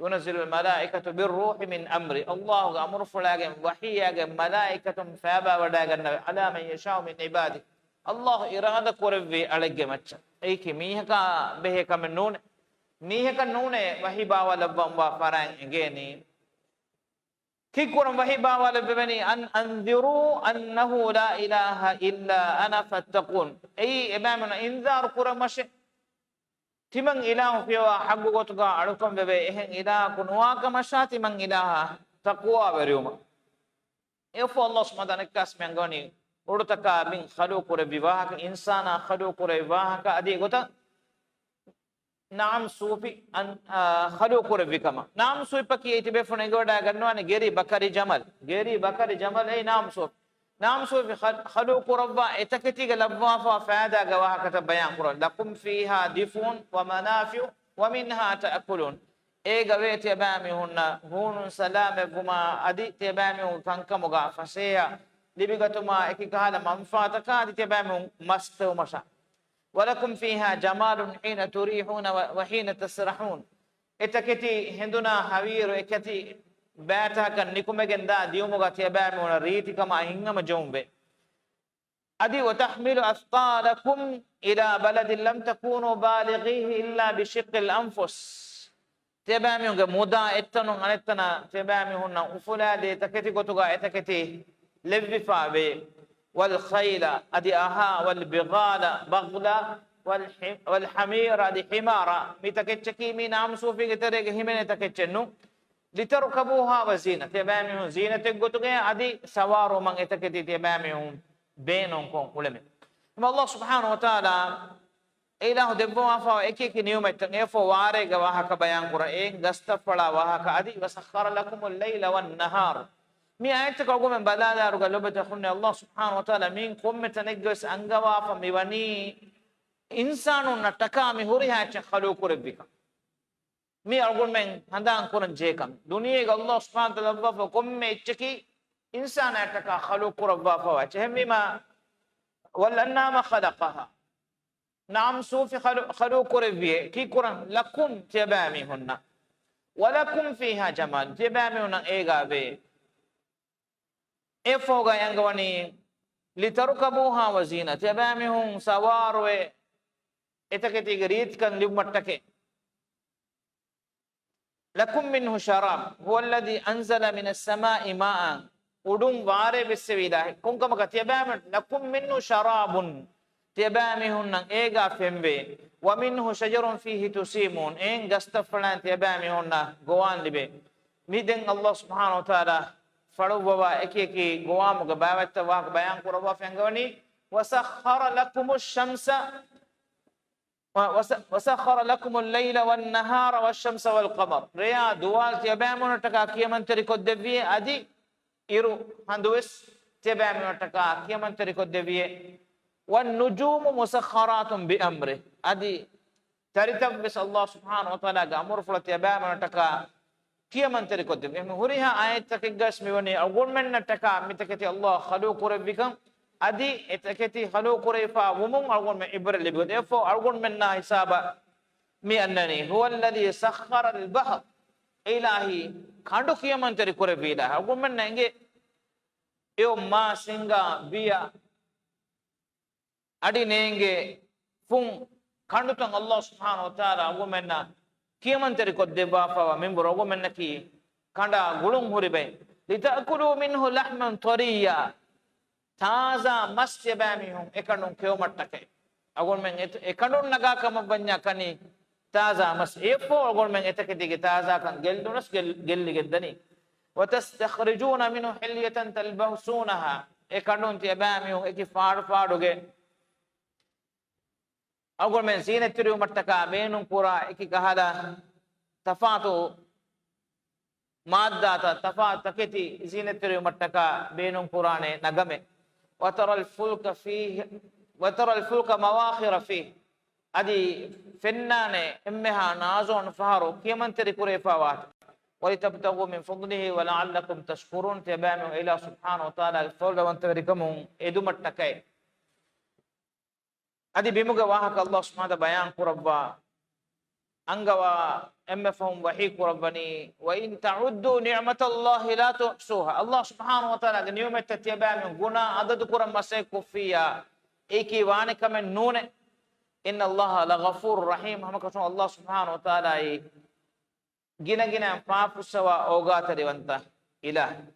ينزل الملائكة بالروح من أمره. ﷲގެ އަމުރުފުޅާގެން ވަޙީއާގެން މަލާއިކަތުން ފޭބާވަޑައިގަންނަވަ. على من يشاء من عباده. ﷲ އިރާދަ ކުރެއްވި އަޅެއްގެ މައްޗަށް. އެއީކީ މީހަކާ ބެހޭ ކަމެއް ނޫނޭ. މީހަކަށް ނޫނޭ ވަޙީ ބާވާލައްވަންވާ ފަރާތް އެނގޭނީ. ކީއްކުރަން ވަޙީ ބާވާލެއްވެވެނީ؟ أن أنذروا أنه لا إله إلا أنا فاتقون. އެއީ އެބައިމީހުންނަށް އިންޒާރު ކުރަން މަށެއް. ތިމަން އިލާހު ފިޔަވާ ޙައްގު ގޮތުގަ އަޅުކަން ވެވޭ އެހެން އިލާހަކު ނުވާކަމަށާ ތިމަން އިލާހަށް ތަޤްވާވެރިވުމަށް. އެއަށްފަހު ﷲ ސުބްޙާނަހޫ ވަތަޢާލާ އަނެއްކާވެސް މި އަންގަވަނީ އުޑުތަކާ ބިން ޚަލުޤު ކުރެއްވި ވާހަކަ، އިންސާނާ ޚަލުޤު ކުރެއްވި ވާހަކަ އަދި އެގޮތަށް ނަޢަމް ސޫފި އަން-، އާ، ޚަލުޤު ކުރެއްވި ކަމަށް. ނަޢަމް ސޫފިއަކީ އެ ތިބޭފުޅުން އެނގިވަޑައިގަންނަވާނެ ގެރި ބަކަރި ޖަމަލް. ގެރި ބަކަރި ޖަމަލް އެއީ ނަޢަމް ސޫފި. ނަޢަމް ސޫފި ޚަ-، ޚަލުޤު ކުރައްވާ އެތަކެތީގެ ލައްވާފަ ފައިދާގެ ވާހަކަތައް ބަޔާން ކުރަން. لكم فيها دفء ومنافع ومنها تأكلون. އޭގަވޭ ތިޔަބައިމީހުންނަށް ހޫނުން ސަލާމަތްވުމާ އަދި ތިޔަބައިމީހުން ކަންކަމުގަ ފަސޭހަ ލިބިގަތުމާ އެކި ކަހަލަ މަންފާތަކާ އަދި ތިޔަބައިމީހުން މަސްތެއުމަށާ. ولكم فيها جمال حين تريحون و-، وحين تسرحون. އެތަކެތި ހެނދުނާ ހަވީރު އެކަތި ބައިތަކަށް ނިކުމެގެން ދާ ދިޔުމުގަ ތިޔަބައިމީހުނަށް ރީތިކަމާ ހިތްހަމަޖެހުންވޭ. އަދި وتحمل أثقالكم إلى بلد لم تكونوا بالغيه إلا بشق الأنفس. ތިޔަބައިމީހުންގެ މުދާ އެއްތަނުން އަނެއްތަނަށް ތިޔަބައިމީހުންނަށް އުފުލާދޭ ތަކެތި ގޮތުގަ އެތަކެތި ލެއްވިފަ ވޭ. والخيل، އަދި އަހާ، والبغال، بغل، والح-، والحمير، އަދި ޙިމާރާ. މި ތަކެއްޗަކީ މީ ނަޢަމް ސޫފީގެ ތެރޭގަ ހިމެނޭ ތަކެއްޗެއް ނޫން. لتركبوها وزينة، ތިޔަބައިމީހުން ޒީނަތެއް ގޮތުގައި އަދި ސަވާރުވުމަށް އެތަކެތި ތިޔަބައިމީހުން ބޭނުންކޮށް އުޅެމެ. އެމަ ﷲ ސުބްޙާނަހޫ ވަތަޢާލާ އެ އިލާހު ދެއްވަވާފަވާ އެކި އެކި ނިޢުމަތްތައް އެއަށްފަހު ވާރޭގެ ވާހަކަ ބަޔާން ކުރަން. އެއިން ގަސްތައްފަޅާ ވާހަކަ އަދި وسخر لكم الليل والنهار. މި އާޔަތްތަކަށް އަޅުގަނޑުމެން ބަލާލާއިރުގަ ލޮބުވެތި އަޚުންނޭ، ﷲ ސުބްޙާނަހޫ ވަތަޢާލާ މިއިން ކޮންމެ ތަނެއްގަވެސް އަންގަވާފަ މިވަނީ އިންސާނުންނަށްޓަކާ މި ހުރިހާ އެއްޗެއް ޚަލުޤު ކުރެއްވިކަން. މި އަޅުގަނޑުމެން ހަނދާން ކުރަން ޖެހޭ ކަމެއް. ދުނިޔޭގަ ﷲ ސުބްޙާނަހޫ ވަތަޢާލާ ލައްވާފަ ކޮންމެ އެއްޗަކީ އިންސާނާއަށްޓަކާ ޚަލުޤު ކުރައްވާފަވާ އެއްޗެއް. އެހެންވީމަ، والأنعام خلقها. ނަޢަމް ސޫފި ޚަލު-، ޚަލުޤު ކުރެއްވިއޭ. ކީއްކުރަން؟ لكم، ތިޔަބައިމީހުންނަށް. ولكم فيها جمال، ތިޔަބައިމީހުންނަށް އޭގަ ވޭ. އެއަށްފަހުގައި އަންގަވަނީ لتركبوها وزينة، ތިޔަބައިމީހުން ސަވާރުވެ އެތަކެތީގެ ރީތިކަން ލިބުމަށްޓަކައި. لكم منه شراب، هو الذي أنزل من السماء ماء. އުޑުން ވާރޭ ބެއްސެވި އިލާހެއް. ކޮންކަމަކަށް؟ ތިޔަބައިމީހުން، لكم منه شراب، ތިޔަބައިމީހުންނަށް އޭގަ ފެންވޭ. ومنه شجر فيه تسيمون، އެއިން ގަސްތައްފަޅައިން ތިޔަބައިމީހުންނަށް ގޮވާން ލިބޭ. މި ދެން ﷲ ސުބްޙާނަހޫ ވަތަޢާލާ ފަޅުއްވަވާ އެކި އެކި ގޮވާމުގެ ބާވަތްތައް ވާހަކަ ބަޔާން ކުރައްވާފަ އަންގަވަނީ، وسخر لكم الشمس، و-، وس-، وسخر لكم الليل والنهار والشمس والقمر. ރެޔާ ދުވާލު ތިޔަބައިމީހުންނަށްޓަކާ ކިޔަމަންތެރިކޮށްދެއްވިއޭ، އަދި އިރު ހަނދުވެސް ތިޔަބައިމީހުންނަށްޓަކާ ކިޔަމަންތެރިކޮށްދެއްވިއޭ. والنجوم مسخرات بأمره، އަދި ތަރިތައްވެސް ﷲ ސުބްޙާނަހޫ ވަތަޢާލާގެ އަމުރުފުޅަށް ތިޔަބައިމީހުންނަށްޓަކާ ކިޔަމަންތެރިކޮށްދެއްވި. އެހެން ހުރިހާ އާޔަތްތަކެއްގަސް މިވަނީ އަޅުގަނޑުމެންނަށްޓަކާ މިތަކެތި ﷲ ޚަލުޤު ކުރެއްވިކަން، އަދި އެތަކެތި ޚަލުޤު ކުރެވިފަ ވުމުން އަޅުގަނޑުމެން ޢިބްރަތް ލިބިގަތީ. އެއަށްފަހު އަޅުގަނޑުމެންނާ ހިސާބަށް މި އަންނަނީ، هو الذي سخر البحر، އެ އިލާހީ ކަނޑު ކިޔަމަންތެރި ކުރެއްވި އިލާހު. އަޅުގަނޑުމެންނަށް އެނގޭ އެއޮތް މާ، ސިނގާ، ބިޔަ، އަޑި ނޭނގޭ ފުން ކަނޑުތައް ﷲ ސުބްޙާނަހޫ ވަތަޢާލާ އަޅުގަނޑުމެންނަށް ކިޔަމަންތެރިކޮށްދެއްވާފައިވާ މިންވަރު އަޅުގަނޑުމެންނަކީ ކަނޑާ ގުޅުން ހުރި ބައެއް. لتأكلوا منه لحما طريا، ތާޒާ މަސް ތިޔަބައިމީހުން އެކަނޑުން ކެއުމަށްޓަކައި. އަޅުގަނޑުމެން އެ-، އެކަނޑުން ނަގާ ކަމަށްވަންޏާ ކަނީ ތާޒާ މަސް. އެއަށްފަހު އަޅުގަނޑުމެން އެތަކެތީގެ ތާޒާކަން ގެއްލުނަސް ގެއްލިގެންދަނީ. وتستخرجون منه حلية تلبسونها. އެ ކަނޑުން ތިޔަބައިމީހުން އެކި ފާޑު ފާޑުގެ އަޅުގަނޑުމެން ޒީނަތްތެރިވުމަށްޓަކާ ބޭނުންކުރާ އެކި ކަހަލަ ތަފާތު މާއްދާތައް، ތަފާތު ތަކެތި ޒީނަތްތެރިވުމަށްޓަކާ ބޭނުންކުރާނެ ނަގަމެއް. وترى الفلك فيه، وترى الفلك مواخر فيه. އަދި ފެންނާނެ އެންމެހާ ނާޒުވާން ފަހަރު ކިޔަމަންތެރި ކުރެވިފަވާތަން. ولتبتغوا من فضله ولعلكم تشكرون. ތިޔަބައިމީހުން އިލާހު ސުބްޙާނަހު ވަތަޢާލާގެ ފަޟްލުވަންތަވެރިކަމުން އެދުމަށްޓަކައި. އަދި ބިމުގެ ވާހަކަ އަލްލާހު ސުބްޙާނަހު ވަތަޢާލާ ބަޔާން ކުރައްވާ، އަންގަވާ އެންމެ ފަހުން ވަޙީ ކުރައްވަނީ، وإن تعدوا نعمة الله لا تحصوها. އަލްލާހު ސުބްޙާނަހު ވަތަޢާލާގެ ނިޢުމަތްތައް ތިޔަބައިމީހުން ގުނާ އަދަދު ކުރަން މަސައްކަތް ކޮށްފިއްޔާ، އެއީކީ ވާނެ ކަމެއް ނޫނޭ. إن الله لغفور رحيم. ހަމަކަށަވަރުން އަލްލާހު ސުބްޙާނަހު ވަތަޢާލާއީ ގިނަގިނައިން ފާފަފުއްސަވާ އޯގާތެރިވަންތަ އިލާހެއް.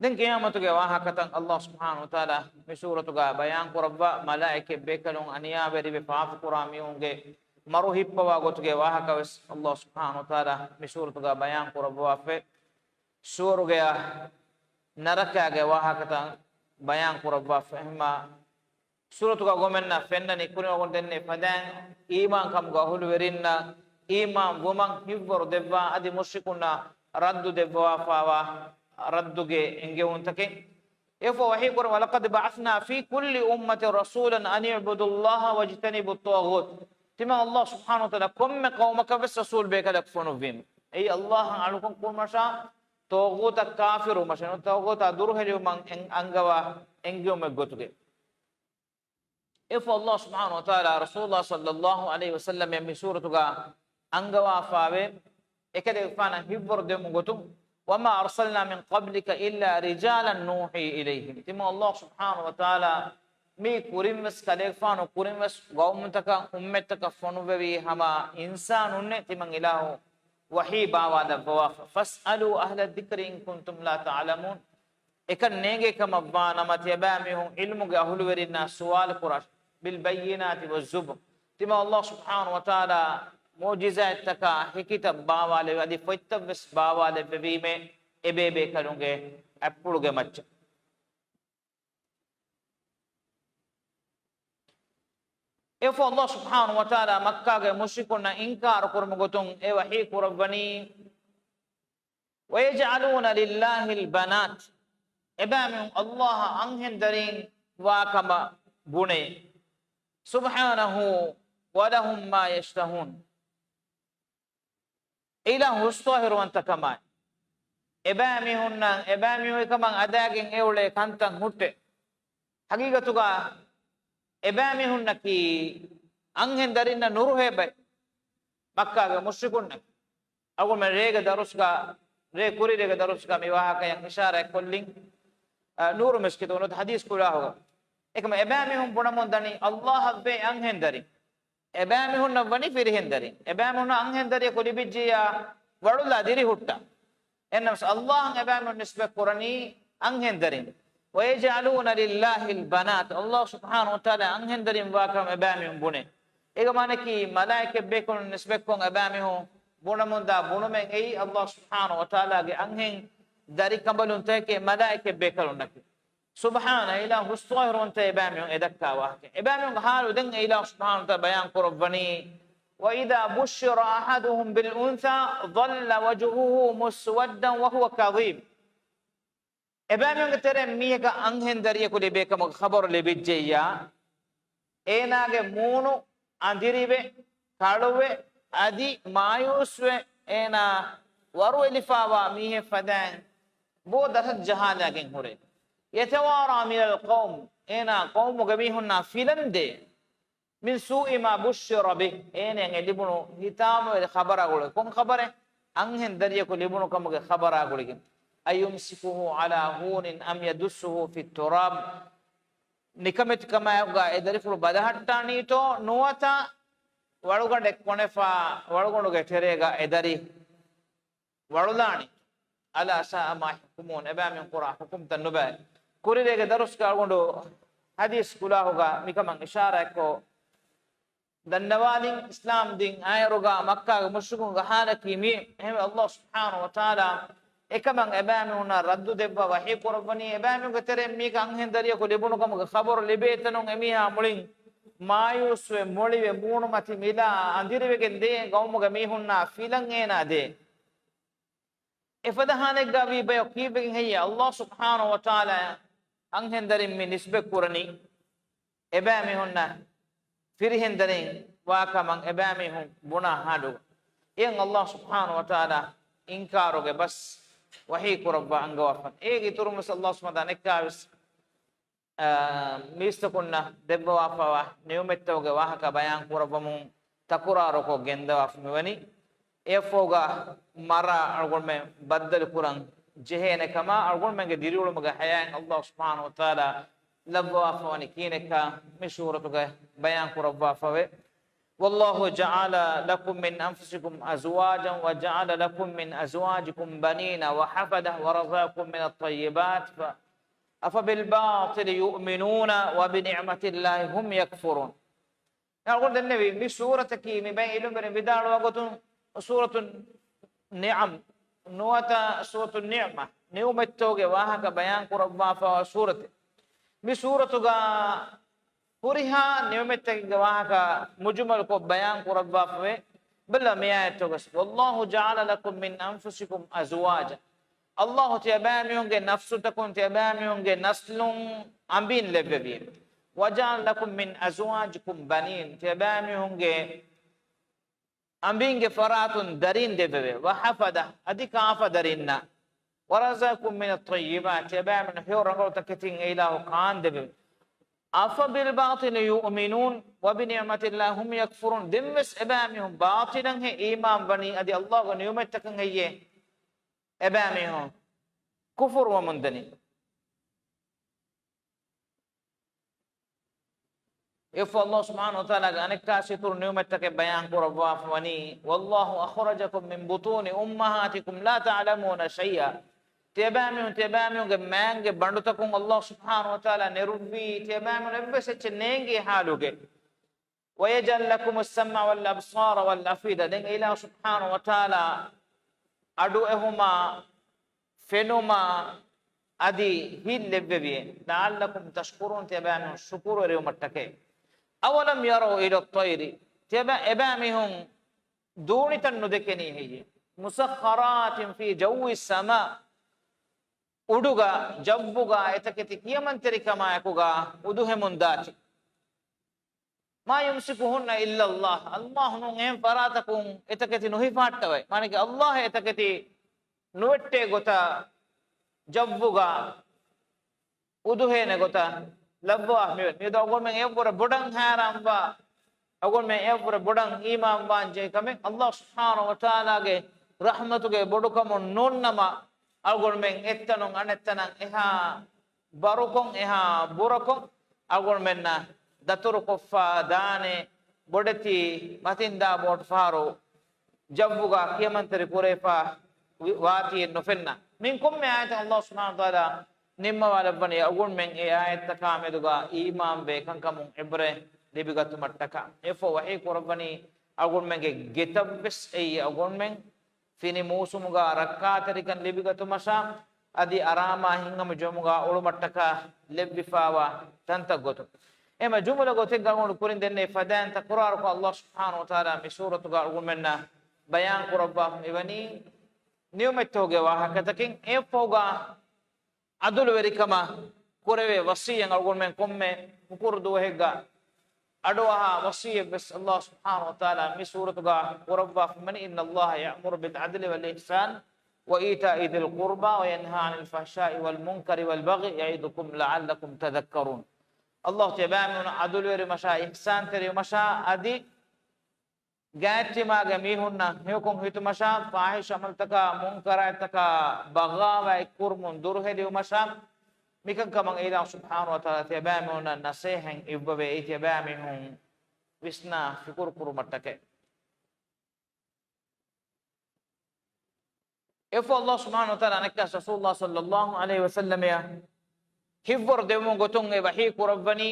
ދެން ޤިޔާމަތުގެ ވާހަކަތައް އަލްލާހު ސުބްޙާނަހު ވަތަޢާލާ މި ސޫރަތުގަ ބަޔާން ކުރައްވާ، މަލާއިކަތް ބޭކަލުން އަނިޔާވެރިވެ ފާފަކުރާ މީހުންގެ މަރު ހިއްޕަވާ ގޮތުގެ ވާހަކަވެސް އަލްލާހު ސުބްޙާނަހު ވަތަޢާލާ މި ސޫރަތުގަ ބަޔާން ކުރައްވާފައި، ސުވަރުގެއާ ނަރަކާގެ ވާހަކަތައް ބަޔާން ކުރައްވާފަ. އެހެންމާ ސޫރަތުގަ ގޮމެންނަށް ފެންނަނީ ކުރިން އަޅުގަނޑު ދެންނެވި ފަދައިން އީމާންކަމުގެ އަހުލުވެރިންނަށް އީމާން ވުމަށް ހިއްވަރު ދެއްވާ އަދި މުޝްރިކުންނަށް ރައްދު ދެއްވާފަވާ ރައްދުގެ އެންގެވުންތަކެއް. އެއަށްފަހު ވަޙީ ކުރަން، وَلَقَدْ بَعَثْنَا فِي كُلِّ أُمَّةٍ رَسُولًا أَنِ اعْبُدُوا اللَّهَ وَاجْتَنِبُوا الطَّاغُوتَ. ތިމަން އަލްލާހު ސުބްޙާނަހު ވަތަޢާލާ ކޮންމެ ޤައުމަކަށް ވެސް ރަސޫލު ބޭކަލަކު ފޮނުއްވީމު. އެއީ އަލްލާހަށް އަޅުކަން ކުރުމަށާ ޠާޣޫތަށް ކާފިރުވުމަށެއް ނޫން، ޠާޣޫތާ ދުރުހެލިވުމަށް އެން-، އަންގަވާ އެންގެވުމެއް ގޮތުގައި. އެއަށްފަހު އަލްލާހު ސުބްޙާނަހު ވަތަޢާލާ ރަސޫލުއްލާހި ޞައްލައްލާހު ޢަލައިހި ވަސައްލަމަ މި ސޫރަތުގަ އަންގަވާފަވޭ، އެކަލޭގެފާނަށް ހިއްވަރު ދެމުން ގޮތުން، وَمَا أَرْسَلْنَا مِنْ قَبْلِكَ إِلَّا رِجَالًا نُوحِي إِلَيْهِمْ. ތިމަން އަލްލާހު ސުބްޙާނަހު ވަތަޢާލާ މީ ކުރިންވެސް ކަލޭގެފާނު ކުރިންވެސް ޤައުމުތަކަށް އުއްމަތްތަކަށް ފޮނުއްވެވީ ހަމަ އިންސާނުންނޭ. ތިމަން އިލާހު ވަޙީ ބާވާލައްވަވާފަ، فَاسْأَلُوا أَهْلَ الذِّكْرِ إِنْ كُنْتُمْ لَا تَعْلَمُونَ. އެކަން ނޭނގޭ ކަމަށްވާނަމަ، ތިޔަބައިމީހުން ޢިލްމުގެ އަހުލުވެރިންނާ ސުވާލު ކުރާށި. بِالْبَيِّنَاتِ وَالزُّبُرِ. ތިމަން އަލްލާހު ސުބްޙާނަހު ވަތަޢާލާ މުޢުޖިޒާތްތަކާ ހެކިތައް ބާވާލެއްވި، އަދި ފޮތްތައްވެސް ބާވާލެއްވެވީމޭ، އެބޭބޭކަލުންގެ އަތްޕުޅުގެ މައްޗަށް. އެއަށްފަހު އަލްލާހު ސުބްޙާނަހު ވަތަޢާލާ މައްކާގެ މުޝްރިކުންނަށް އިންކާރު ކުރުމުގެ ގޮތުން އެ ވަޙީ ކުރައްވަނީ، وَيَجْعَلُونَ لِلَّهِ الْبَنَاتِ. އެބައިމީހުން އަލްލާހަށް އަންހެންދަރީން ވާކަމަށް ބުނޭ. سُبْحَانَهُ وَلَهُمْ مَا يَشْتَهُونَ. އިލާހު ހުސްޠާހިރުވަންތަކަމާއި، އެބައިމީހުންނަށް، އެބައިމީހުން އެކަމަށް އަދާގެން އެއުޅޭ ކަންތައް ހުއްޓޭ. ހަގީގަތުގަ އެބައިމީހުންނަކީ އަންހެން ދަރިންނަށް ނުރުހޭ ބައެއް. މައްކާގެ މުޝްރިކުންނަކީ. އަޅުގަނޑުމެން ރޭގެ ދަރުސްގަ، ރޭ ކުރި ރޭގެ ދަރުސްގަ މި ވާހަކަޔަށް އިޝާރާތް ކޮށްލިން، އަ، ނޫރު މިސްކިތު ނުވަތަ ޙަދީޘް ކުލާހުގަ. އެކަމަ އެބައިމީހުން ބުނަމުން ދަނީ އަލްލާހަށްވޭ އަންހެން ދަރިން. އެބައިމީހުންނަށް ވަނީ ފިރިހެން ދަރިން. އެބައިމީހުންނަށް އަންހެން ދަރިޔަކު ލިބިއްޖިއްޔާ ވަޅުލާ ދިރިހުއްޓާ. އެހެންނަމަވެސް އަލްލާހަށް އެބައިމީހުން ނިސްބަތް ކުރަނީ އަންހެން ދަރިން. وَيَجْعَلُونَ لِلَّهِ الْبَنَاتِ. އަލްލާހު ސުބްޙާނަހު ވަތަޢާލާ އަންހެން ދަރިން ވާކަމަށް އެބައިމީހުން ބުނޭ. އޭގެ މާނައަކީ މަލާއިކަތް ބޭކަލުން ނިސްބަތްކޮށް އެބައިމީހުން ބުނަމުންދާ ބުނުމެއް އެއީ އަލްލާހު ސުބްޙާނަހު ވަތަޢާލާގެ އަންހެން ދަރިކަނބަލުންތަކެކޭ މަލާއިކަތް ބޭކަލުންނަކީ. ސުބްޙާނަ، އިލާހު ހުސްޠާހިރުވަންތަ އެބައިމީހުން އެ ދައްކާ ވާހަކަ. އެބައިމީހުންގެ ޙާލު ދެން އެ އިލާހު ސުބްޙާނަހު ވަތަޢާލާ ބަޔާން ކުރައްވަނީ، وَإِذَا بُشِّرَ أَحَدُهُمْ بِالْأُنْثَىٰ ظَلَّ وَجْهُهُ مُسْوَدًّا وَهُوَ كَظِيمٌ. އެބައިމީހުންގެ ތެރެއިން މީހަކަށް އަންހެން ދަރިޔަކު ލިބޭ ކަމުގެ ޚަބަރު ލިބިއްޖެއްޔާ، އޭނާގެ މޫނު އަނދިރިވެ، ކަޅުވެ، އަދި މާޔޫސްވެ، އޭނާ ވަރުވެލިފާވާ މީހެއް ފަދައިން ބޯ ދަށަށް ޖަހާލާގެން ހުރޭ. يَتَوَارَىٰ مِنَ الْقَوْمِ، އޭނާ ޤައުމުގެ މީހުންނާ ފިލަންދޭ. مِنْ سُوءِ مَا بُشِّرَ بِهِ، އޭނައަށް އެ ލިބުނު ހިތާމަވެރި ޚަބަރާ ގުޅި. ކޮން ޚަބަރެއް؟ އަންހެން ދަރިޔަކު ލިބުނު ކަމުގެ ޚަބަރާ ގުޅިގެން. أَيُمْسِكُهُ عَلَىٰ هُونٍ أَمْ يَدُسُّهُ فِي التُّرَابِ. ނިކަމެތިކަމާއެކުގަ އެ ދަރިފުޅު ބަލަހައްޓާނީތޯ ނުވަތަ ވަޅުގަނޑެއް ކޮނެފާ ވަޅުގަނޑުގެ ތެރޭގަ އެ ދަރި ވަޅުލާނީ؟ أَلَا سَاءَ مَا يَحْكُمُونَ. އެބައިމީހުން ކުރާ ޙުކުމްތައް ނުބައި. ކުރިރޭގެ ދަރުސްގަ އަޅުގަނޑު ޙަދީޘް ކުލާހުގަ މިކަމަށް އިޝާރާތްކޮށް، ދަންނަވާލިން، އިސްލާމް ދީން އާއިރުގަ މައްކާގެ މުޝްރިކުންގެ ހާލަކީ މި. އެހެންވެ، ﷲ ސުބްޙާނަހު ވަތަޢާލާ އެކަމަށް އެބައިމީހުންނަށް ރައްދު ދެއްވާ ވަޙީ ކުރައްވަނީ، އެބައިމީހުންގެ ތެރެއިން މީގެ އަންހެން ދަރިޔަކު ލިބުނު ކަމުގެ ޚަބަރު ލިބޭތަނުން އެމީހާ މުޅިން މާޔޫސްވެ، މޮޅިވެ، މޫނުމަތި މިލާ އަނދިރިވެގެން ދޭ، ގައުމުގެ މީހުންނާ ފިލަން އޭނާ ދޭ. އެފަދަ ހާލެއްގަ ވީ ބަޔަކު ކީއްވެގެން ހެއްޔޭ؟ ﷲ ސުބްޙާނަހު ވަތަޢާލާ އަންހެން ދަރިން މި ނިސްބަތް ކުރަނީ އެބައިމީހުންނަށް ފިރިހެން ދަރިން ވާކަމަށް އެބައިމީހުން ބުނާ ހާލުގަ. އެއަށް ﷲ ސުބްޙާނަހު ވަތަޢާލާ އިންކާރުގެ ބަސް ވަޙީ ކުރައްވާ އަންގަވާފަ. އޭގެ އިތުރުން ވެސް ﷲ ސުބްޙާނަހު ވަތަޢާލާ އަނެއްކާވެސް އާ، މީސްތަކުންނަށް ދެއްވަވާފައިވާ ނިޢުމަތްތަކުގެ ވާހަކަ ބަޔާން ކުރައްވަމުން ތަކުރާރުކޮށް ގެންދަވާފަ މިވަނީ. އެއަށްފަހުގަ މަރާ އަޅުގަނޑުމެން ބައްދަލު ކުރަން ޖެހޭނެ ކަމާ، އަޅުގަނޑުމެންގެ ދިރިއުޅުމުގެ ޙަޔާތް ﷲ ސުބްޙާނަހު ވަތަޢާލާ ލައްވަވާފަ ވަނީ ކިހިނެއްކާ މި ސޫރަތުގައި ބަޔާން ކުރައްވާފަވޭ. والله جعل لكم من أنفسكم أزواجا وجعل لكم من أزواجكم بنين وحفدة ورزقكم من الطيبات ف أفبالباطل يؤمنون وبنعمة الله هم يكفرون. އަޅުގަނޑު ދެންނެވި މި ސޫރަތަކީ މި ބައި އިލުމްވެރިން ވިދާޅުވާ ގޮތުން ސޫރަތު ނިޢަމް ނުވަތަ ސޫރަތު ނިޢުމަ، ނިޢުމަތްތަކުގެ ވާހަކަ ބަޔާން ކުރައްވާފައިވާ ސޫރަތެއް. މި ސޫރަތުގަ ހުރިހާ ނިޢުމަތްތަކެއްގެ ވާހަކަ މުޖުމަލުކޮށް ބަޔާން ކުރައްވާފަވޭ. ބަލަ މި އާޔަތުގަ، والله جعل لكم من أنفسكم أزواجا. ﷲ ތިޔަބައިމީހުންގެ ނަފްސުތަކުން، ތިޔަބައިމީހުންގެ ނަސްލުން އަނބީން ލެއްވެވި. وجعل لكم من أزواجكم بنين. ތިޔަބައިމީހުންގެ އަނބީންގެ ފަރާތުން ދަރީން ދެއްވެވޭ. وحفدة، އަދި ކާފަ ދަރިންނަށް. ورزقكم من الطيبات، ތިޔަބައިމީހުން ހެޔޮ ރަނގަޅު ތަކެތިން އެއިލާހު ކާން ދެއްވެވޭ. أفبالباطل يؤمنون وبنعمة الله هم يكفرون. ދެންވެސް އެބައިމީހުން ބާޠިލަށް ހެ އީމާން ވަނީ، އަދި ﷲގެ ނިޢުމަތްތަކަށް ހެއްޔޭ އެބައިމީހުން ކުފުރުވަމުން ދަނީ. އެފަ ﷲ ސުބްޙާނަހު ވަތަޢާލާގެ އަނެއްކާ ސިތުރު ނިޢުމަތްތަކެއް ބަޔާން ކުރައްވާފަ ވަނީ، والله أخرجكم من بطون أمهاتكم لا تعلمون شيئا. ތިޔަބައިމީހުން، ތިޔަބައިމީހުންގެ މާތްގެ ބަނޑުތަކުން ﷲ ސުބްޙާނަހު ވަތަޢާލާ ނެރުއްވީ، ތިޔަބައިމީހުން އެއްވެސް އެއްޗެއް ނޭނގޭ ހާލުގެ. ويجعل لكم السمع والأبصار والأفئدة. ދެން އެއިލާހު ސުބްޙާނަހު ވަތަޢާލާ އަޑުއެހުމާ، ފެނުމާ، އަދި ހިތް ލެއްވެވިއޭ. لعلكم تشكرون، ތިޔަބައިމީހުން ޝުކުރުވެރިވުމަށްޓަކައި. أولم يروا إلى الطير، ތިޔަބަ-، އެބައިމީހުން ދޫނިތައް ނުދެކެނީ ހެއްޔޭ؟ مسخرات في جو السماء، އުޑުގަ، ޖައްވުގަ އެތަކެތި ކިޔަމަންތެރިކަމާއެކުގަ އުދުހެމުން ދާތީ. ما يمسكهن إلا الله. ﷲ ނޫން އެހެން ފަރާތަކުން އެތަކެތި ނުހިފާއްޓަވައި. މާނައަކީ ﷲ އެތަކެތި ނުވެއްޓޭ ގޮތަށް ޖައްވުގަ އުދުހޭނެ ގޮތަށް ލައްވާ މިވެ. މިއަދު އަޅުގަނޑުމެން އެއަށްވުރެ ބޮޑަށް ހައިރާންވާ، އަޅުގަނޑުމެން އެއަށްވުރެ ބޮޑަށް އީމާންވާން ޖެހި ކަމެއް، ﷲ ސުބްޙާނަހު ވަތަޢާލާގެ ރަޙްމަތުގެ ބޮޑުކަމުން ނޫންނަމަ، އަޅުގަނޑުމެން އެއްތަނުން އަނެއްތަނަށް އެހާ ބަރުކޮށް، އެހާ ބުރަކޮށް އަޅުގަނޑުމެންނަށް ދަތުރުކޮށްފަ ދާނެ، ބޮޑެތި މަތިންދާ ބޯޓު ފަހަރު ޖައްވުގަ ކިޔަމަންތެރި ކުރެވިފަ ވި-، ވާތީއެއް ނުފެންނަ. މިން ކޮންމެ އާޔަތެއް ﷲ ސުބްޙާނަހު ވަތަޢާލާ ނިންމަވާލައްވަނީ އަޅުގަނޑުމެން އެ އާޔަތްތަކާ މެދުގަ އީމާންވޭ ކަންކަމުން ޢިބްރަތް ލިބިގަތުމަށްޓަކާ. އެފަ ވަޙީ ކުރައްވަނީ އަޅުގަނޑުމެންގެ ގެތައްވެސް އެއީ އަޅުގަނޑުމެން ފިނި މޫސުމުގަ ރައްކާތެރިކަން ލިބިގަތުމަށާ، އަދި އަރާމާ ހިތްހަމަޖެހުމުގަ އުޅުމަށްޓަކާ ލެއްވިފައިވާ ތަންތައް ގޮތުން. އެމަ ޖުމުލަ ގޮތެއްގަ އަޅުގަނޑު ކުރިން ދެންނެވި ފަދައިން ތަކުރާރުކޮށް، ﷲ ސުބްޙާނަހު ވަތަޢާލާ މި ސޫރަތުގަ އަޅުގަނޑުމެންނަށް ބަޔާން ކުރައްވާފަ މިވަނީ ނިޢުމަތްތަކުގެ ވާހަކަތަކެއް. އެއަށްފަހުގަ ޢަދުލުވެރިކަމަށް ކުރެވޭ ވަޞިއްޔަތް އަޅުގަނޑުމެން ކޮންމެ ހުކުރު ދުވަހެއްގަ އަޑުއަހާ ވަޞިއްޔަތްވެސް ﷲ ސުބްޙާނަހު ވަތަޢާލާ މި ސޫރަތުގަ ކުރައްވާފަ މިވަނީ، إن الله يأمر بالعدل والإحسان وإيتاء ذي القربى وينهى عن الفحشاء والمنكر والبغي يعظكم لعلكم تذكرون. ﷲ ތިޔަބައިމީހުން ޢަދުލުވެރިވުމަށާ، އިޙްސާންތެރިވުމަށާ، އަދި ގާތްތިމާގެ މީހުންނަށް ހެޔޮކޮށް ހިތުމަށާ، ފާޙިޝް ޢަމަލުތަކާ، މުންކަރާތްތަކާ، ބަޣާވާތްކުރުމުން ދުރުހެލިވުމަށާ، މިކަންކަމަށް އެއިލާހު ސުބްޙާނަހު ވަތަޢާލާ ތިޔަބައިމީހުންނަށް ނަޞޭޙަތް އިއްވަވޭ، އެއީ ތިޔަބައިމީހުން ވިސްނާ ފިކުރު ކުރުމަށްޓަކައި. އެފަ ﷲ ސުބްޙާނަހު ވަތަޢާލާ އަނެއްކާ ރަސޫލުﷲ ޞައްލަﷲ ޢަލައިހި ވަސައްލަމަޔަށް ހިތްވަރު ދެވުމުގެ ގޮތުން އެ ވަޙީ ކުރައްވަނީ،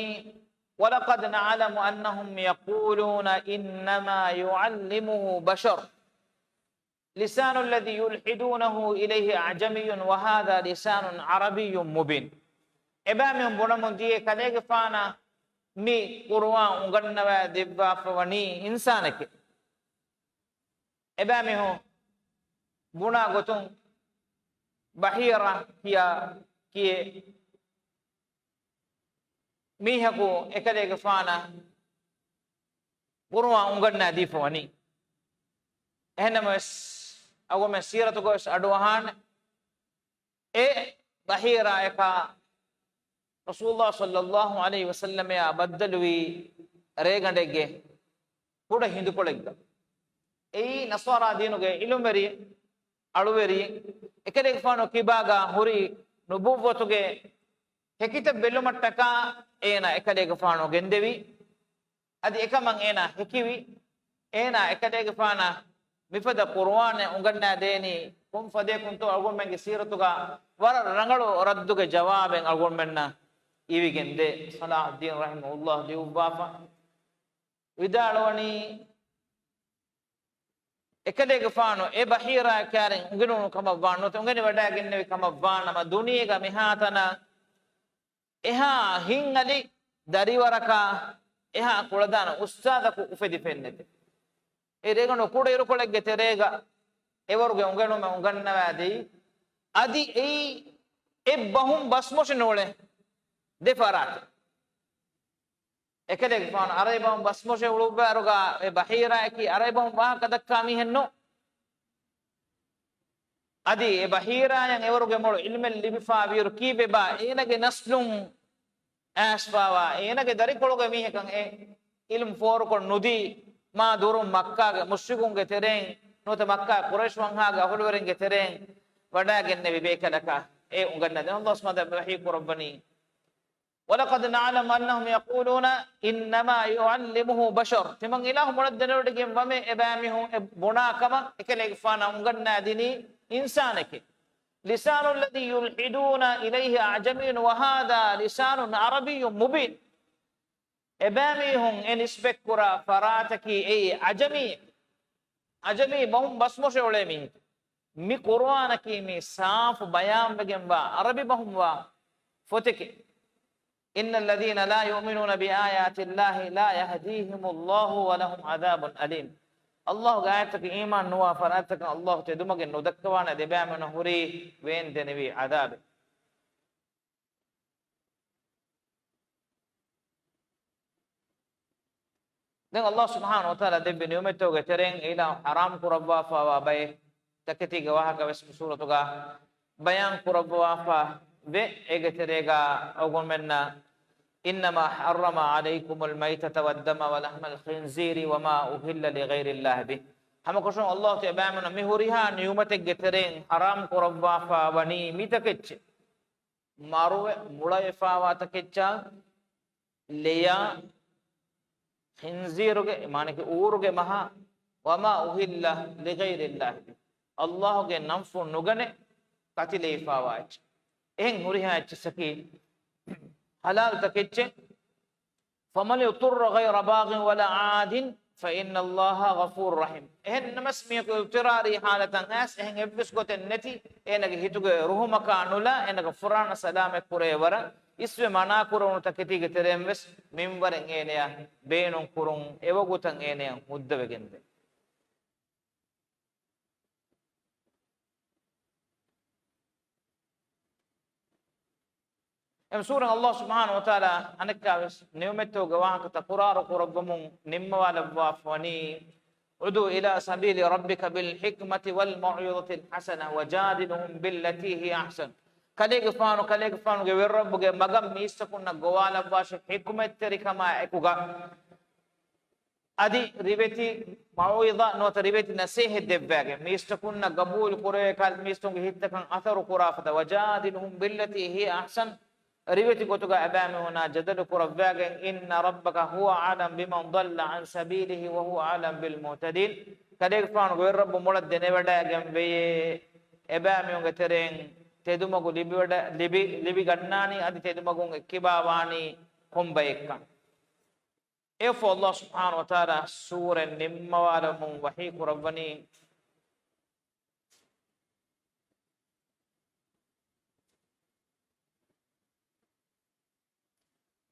وَلَقَدْ نَعْلَمُ أَنَّهُمْ يَقُولُونَ إِنَّمَا يُعَلِّمُهُ بَشَرٌ لِسَانُ الَّذِي يُلْحِدُونَهُ إِلَيْهِ أَعْجَمِيٌّ وَهَذَا لِسَانٌ عَرَبِيٌّ مُّبِينٌ. އެބައިމީހުން ބުނަމުން ދިޔައީ ކަލޭގެފާނަށް މި ޤުރުއާން އުނގަންނަވާ ދެއްވާފަ ވަނީ އިންސާނެކޭ. އެބައިމީހުން ބުނާ ގޮތުން ބަހީރާ ކިޔާ ކިޔޭ މީހަކު އެކަލޭގެފާނަށް ޤުރުއާން އުނގަންނާ ދީފަ ވަނީ. އެހެންނަމަވެސް، އަޅުގަނޑުމެން ސީރަތުގަވެސް އަޑުއަހާނެ. އެ ބަހީރާޔަކާ ރަސޫލުﷲ ޞައްލަﷲ ޢަލައިހި ވަސައްލަމައާ ބައްދަލުވީ ރޭގަނޑެއްގެ ކުޑަ ހިނދުކޮޅެއްގަ. އެއީ ނަޞާރާ ދީނުގެ ޢިލްމުވެރި، އަޅުވެރި، އެކަލޭގެފާނު ކިބާގަ ހުރި ނުބުއްވަތުގެ ހެކިތައް ބެލުމަށްޓަކާ އޭނާ އެކަލޭގެފާނު ގެންދެވީ. އަދި އެކަމަށް އޭނާ ހެކިވި. އޭނާ އެކަލޭގެފާނަށް މިފަދަ ޤުރުއާނެއް އުނގަންނާ ދޭނީ ކޮން ފަދައަކުންތޯ؟ އަޅުގަނޑުމެންގެ ސީރަތުގަ ވަރަށް ރަނގަޅު ރައްދުގެ ޖަވާބެއް އަޅުގަނޑުމެންނަށް އިވިގެންދޭ. ޞަލާޙުއްދީން ރަޙިމަހުﷲ ލިޔުއްވާފަ ވިދާޅުވަނީ، އެކަލޭގެފާނު އެ ބަހީރާ ކާރިން އުނގެނުނު ކަމަށްވާން ނުވަތަ އުނގެނިވަޑައިގެންނެވި ކަމަށްވާނަމަ، ދުނިޔޭގަ މިހާތަނަށް އެހާ ހިތްހަލި ދަރިވަރަކާ އެހާ ކުޅަދާނަ އުސްތާޛަކު އުފެދިފައެއްނެތެ. އެ ރޭގަނޑު ކުޑަ އިރުކޮޅެއްގެ ތެރޭގަ އެވަރުގެ އުނގެނުމެއް އުނގަންނަވާދެއީ. އަދި އެއީ އެއް ބަހުން ބަސްމޮށި ނޫޅޭ ދެ ފަރާތެއް. އެކަލޭގެފާނު އަރަބި ބަހުން ބަސްމޮށެ އުޅުއްވާއިރުގަ އެ ބަހީރާއަކީ އަރަބި ބަހުން ވާހަކަ ދައްކާ މީހެއް ނޫން. އަދި އެ ބަހީރާޔަށް އެވަރުގެ މޮޅު ޢިލްމެއް ލިބިފާވިއިރު ކީއްވެބާ އޭނަގެ ނަސްލުން އައިސްފާވާ، އޭނަގެ ދަރިކޮޅުގެ މީހަކަށް އެ ޢިލްމު ފޯރުކޮށް ނުދީ، މާ ދުރުން މައްކާގެ މުޝްރިކުންގެ ތެރެއިން ނުވަތަ މައްކާ ޤުރައިޝް ވަންހާގެ އަހުލުވެރިންގެ ތެރެއިން ވަޑައިގެންނެވި ބޭކަލަކަށް އެ އުނގަންނަދޭ. ﷲ ސުބްޙާނަހޫ ވަތަޢާލާ ވަޙީ ކުރައްވަނީ، وَلَقَد نَعْلَمُ أَنَّهُمْ يَقُولُونَ إِنَّمَا يُعَلِّمُهُ بَشَرٌ. ތިމަން އިލާހު މޮޅަށް ދެނެވޮޑިގެން ވަމެ އެބައިމީހުން އެ ބުނާ ކަމަށް އެކަލޭގެފާނަށް އުނގަންނާދިނީ އިންސާނެކޭ. لِسَانُ الَّذِي يُلْحِدُونَ إِلَيْهِ أَعْجَمِيٌّ وَهَذَا لِسَانٌ عَرَبِيٌّ مُّبِينٌ. އެބައިމީހުން އެ ނިސްބަތްކުރާ ފަރާތަކީ އެއީ ޢަޖަމީ، ޢަޖަމީ ބަހުން ބަސްމޮށެ އުޅޭ މީހެކޭ. މި ޤުރުއާނަކީ މީ ސާފު ބަޔާންވެގެންވާ ޢަރަބި ބަހުން ވާ ފޮތެކޭ. إِنَّ الَّذِينَ لَا يُؤْمِنُونَ بِآيَاتِ اللَّهِ لَا يَهْدِيهِمُ اللَّهُ وَلَهُمْ عَذَابٌ أَلِيمٌ. ﷲގެ އާޔަތަކަށް އީމާން ނުވާ ފަރާތްތަކަށް ﷲ ތެދުމަގެއް ނުދައްކަވާނެ، އަދި އެބައިމީހުނަށް ހުރީ ވޭންދެނިވި ޢަޛާބެއް. ދެން ﷲ ސުބްޙާނަހޫ ވަތަޢާލާ ދެއްވި ނިޢުމަތްތަކުގެ ތެރެއިން އިލާހު ޙަރާމް ކުރައްވާފައިވާ ބައެއް ތަކެތީގެ ވާހަކަ ވެސް މި ސޫރަތުގަ ބަޔާން ކުރައްވާފަ ވޭ. އޭގެ ތެރޭގަ އަޅުގަނޑުމެންނަށް، إِنَّمَا حَرَّمَ عَلَيْكُمُ الْمَيْتَةَ وَالدَّمَ وَلَحْمَ الْخِنزِيرِ وَمَا أُهِلَّ لِغَيْرِ اللَّهِ بِهِ. ހަމަކަށަވަރުން ﷲ ތިޔަބައިމީހުންނަށް މި ހުރިހާ ނިޢުމަތެއްގެ ތެރެއިން ޙަރާމް ކުރައްވާފަ ވަނީ މި ތަކެއްޗެއް. މަރުވެ މުޅަވެފައިވާ ތަކެއްޗާ، ލެޔާ، ޚިންޒީރުގެ، މާނައަކީ އޫރުގެ މަހާ، وَمَا أُهِلَّ لِغَيْرِ اللَّهِ بِهِ، ﷲގެ ނަންފުން ނުގަނެ ކަތިލެވިފައިވާ އެއްޗެއް. އެހެން ހުރިހާ އެއްޗެއްސަކީ ޙަލާލު ތަކެއްޗެއް. فَمَنِ اضْطُرَّ غَيْرَ بَاغٍ وَلَا عَادٍ فَإِنَّ اللَّهَ غَفُورٌ رَحِيمٌ. އެހެން ނަމަސް މީހަކު އިޟްޠިރާރީ ޙާލަތަށް އައިސް އެހެން އެއްވެސް ގޮތެއް ނެތި، އޭނަގެ ހިތުގެ ރުހުމަކާ ނުލާ، އޭނަގެ ފުރާނަ ސަލާމަތް ކުރޭ ވަރަށް އިސްވެ މަނާ ކުރެވުނު ތަކެތީގެ ތެރެއިން ވެސް މިންވަރެއް އޭނަޔަށް ބޭނުން ކުރުން އެވަގުތަށް އޭނަޔަށް ހުއްދަވެގެންދޭ. އެމް ސޫރަ ﷲ ސުބްޙާނަހޫ ވަތަޢާލާ އަނެއްކާވެސް ނިޢުމަތްތަކުގެ ވާހަކަ ތަކުރާރު ކުރައްވަމުން ނިންމަވާލައްވާފަ ވަނީ، ادْعُ إِلَىٰ سَبِيلِ رَبِّكَ بِالْحِكْمَةِ وَالْمَوْعِظَةِ الْحَسَنَةِ وَجَادِلْهُمْ بِالَّتِي هِيَ أَحْسَنُ. ކަލޭގެފާނު، ކަލޭގެފާނުގެ ވެރިރައްބުގެ މަގަށް މީސްތަކުންނަށް ގޮވާލައްވާށޭ ޙިކްމަތްތެރިކަމާ އެކުގަ. އަދި ރިވެތި މައުޢިޒާ ނުވަތަ ރިވެތި ނަސޭހަތް ދެއްވާގެން، މީސްތަކުންނަށް ގަބޫލު ކުރެވޭ ކަހަލަ މީސްތަކުންގެ ހިތްތަކަށް އަސަރު ކުރާ ފަދަ. وَجَادِلْهُمْ بِالَّتِي هِيَ أَحْسَنُ، ރިވެތި ގޮތުގަ އެބައިމީހުންނާ ޖަދަލު ކުރައްވާގެން، إِنَّ رَبَّكَ هُوَ أَعْلَمُ بِمَنْ ضَلَّ عَنْ سَبِيلِهِ وَهُوَ أَعْلَمُ بِالْمُهْتَدِينَ. ކަލޭގެފާނުގެ ވެރިރައްބު މޮޅަށް ދެނެވަޑައިގެން ވެޔޭ، އެބައިމީހުންގެ ތެރެއިން ތެދުމަގު ލިބިވަޑަ-، ލިބި، ލިބިގަންނާނީ އަދި ތެދުމަގުން އެއްކިބާވާނީ ކޮން ބައެއްކަން. އެއަށްފަހު ﷲ ސުބްޙާނަހޫ ވަތަޢާލާ ސޫރަތް ނިންމަވާލަމުން ވަޙީ ކުރައްވަނީ،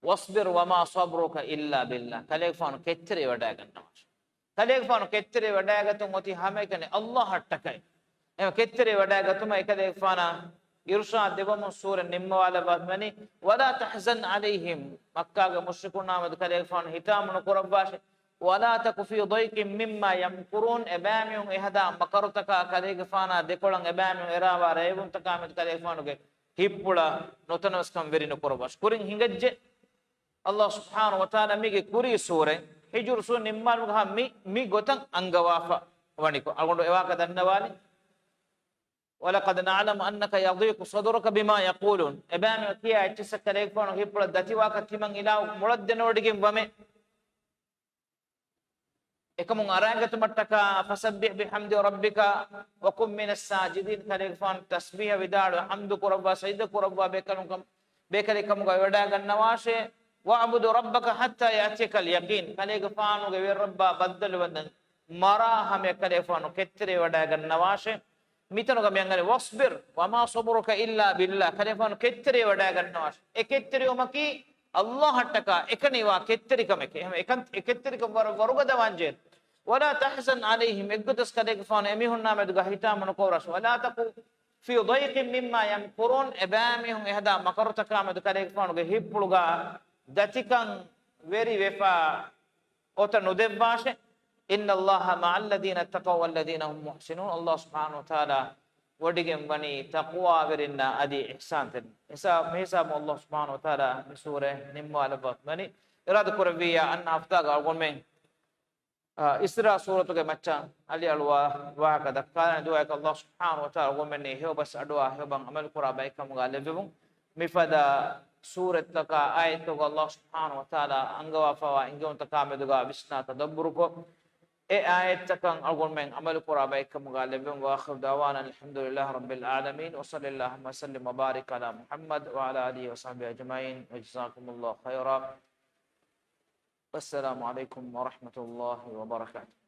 "واصبر وما صبرك إلا بالله." ކަލޭގެފާނު ކެތްތެރިވެވަޑައިގަންނަވާށޭ. ކަލޭގެފާނު ކެތްތެރިވެވަޑައިގަތުން އޮތީ ހަމައެކަނި ﷲ އަށްޓަކައި. އެހެން ކެތްތެރިވެވަޑައިގަތުމަށް އެކަލޭގެފާނަށް އިރުޝާދު ދެއްވަމުން ސޫރަ ނިންމަވާލައްވަމެނީ، "ولا تحزن عليهم." މައްކާގެ މުޝްރިކުންނާމެދު ކަލޭގެފާނު ހިތާމަ ނުކުރައްވާށޭ. "ولا تك في ضيق مما يمكرون." އެބައިމީހުން އެހަދާ މަކަރުތަކާ ކަލޭގެފާނާ ދެކޮޅަށް އެބައިމީހުން އެރާވާ ރޭވުންތަކާމެދު ކަލޭގެފާނުގެ ހިތްޕުޅަށް ނުތަނަވަސްކަން ވެރި ނުކުރައްވާށޭ. ކުރިން ހިނގައްޖެ. ﷲ ސުބްޙާނަހޫ ވަތަޢާލާ މީގެ ކުރީ ސޫރަތް، ހިޖުރު ސޫރަ ނިންމާލުމުގަ މި، މި ގޮތަށް އަންގަވާފަ ވަނިކޮށް، އަޅުގަނޑު އެވާހަކަ ދަންނަވާލި. "ولقد نعلم أنك يضيق صدرك بما يقولون." އެބައިމީހުން ކިޔާ އެއްޗިއްސަށް ކަލޭގެފާނުގެ ހިތްޕުޅަށް ދަތިވާކަށް ތިމަން އިލާހު މޮޅަށް ދެނެވޮޑިގެން ވަމޭ. އެކަމުން އަރައިގަތުމަށްޓަކާ، "فسبح بحمد ربك وكن من الساجدين." ކަލޭގެފާނު ތަސްބީޙަ ވިދާޅުވެ، ޙަމްދު ކުރައްވާ، ސަޖިދަ ކުރައްވާ ބޭކަލުންކަމު، ބޭކަލެއް ކަމުގަ ވެވަޑައިގަންނަވާށޭ. "واعبد ربك حتى يأتيك اليقين." ކަލޭގެފާނުގެ ވެރިރައްބާ ބައްދަލުވަންދެން މަރާ ހަމަޔަށް ކަލޭގެފާނު ކެތްތެރިވެވަޑައިގަންނަވާށޭ. މިތަނުގަ މި އަންގަނީ، "واصبر وما صبرك إلا بالله." ކަލޭގެފާނު ކެތްތެރިވެވަޑައިގަންނަވާށޭ. އެ ކެތްތެރިވުމަކީ ﷲ އަށްޓަކާ އެކަނިވާ ކެތްތެރިކަމެކޭ. އެހެން އެކަން-، އެ ކެތްތެރިކަން ވަރަށް ވަރުގަދަ ވާންޖެހޭ. "ولا تحزن عليهم." އެއްގޮތަސް ކަލޭގެފާނު އެމީހުންނާމެދުގަ ހިތާމަ ނުކުރައްވާށޭ. "ولا تك في ضيق مما يمكرون." އެބައިމީހުން އެހަދާ މަކަރުތަކާމެދު ކަލޭގެފާނުގެ ހިތްޕުޅުގަ ދަތިކަން ވެރިވެފަ އޮތަށް ނުދެއްވާށޭ. "إن الله مع الذين اتقوا والذين هم محسنون." ﷲ ސުބްޙާނަހޫ ވަތަޢާލާ ވޮޑިގެން ވަނީ ތަޤްވާވެރިންނާ އަދި އިޙްސާންތެރިން. އެސާ-، މިހިސާބުން ﷲ ސުބްޙާނަހޫ ވަތަޢާލާ މި ސޫރަ ނިންމާލައްވަމެނީ. އިރާދަ ކުރެއްވިއްޔާ އަންނަ ހަފްތާގަ އަޅުގަނޑުމެން، އާ، އިސްރާ ސޫރަތުގެ މައްޗަށް އަލިއަޅުވާ ވާހަކަ ދައްކާލަން ދުޢާއަކަށް ﷲ ސުބްޙާނަހޫ ވަތަޢާލާ އަޅުގަނޑުމެންނަށް ހެޔޮބަސް އަޑުއަހާ ހެޔޮބަސް އަމަލުކުރާ ބައެއްކަމުގަ ލެއްވެވުން. މިފަދަ ސޫރަތްތަކާ އާޔަތްތަކުގަ ﷲ ސުބްޙާނަހޫ ވަތަޢާލާ އަންގަވާފައިވާ އެންގެވުންތަކާމެދުގަ ވިސްނާ ތަދައްބުރުކޮށް، އެ އާޔަތްތަކަށް އަޅުގަނޑުމެން އަމަލުކުރާ ބައެއްކަމުގަ ލެއްވެވުން. وآخر دعوانا أن الحمد لله رب العالمين، وصل اللهم وسلم وبارك على محمد وعلى آله وصحبه أجمعين، وجزاكم الله خيرا، والسلام عليكم ورحمة الله وبركاته.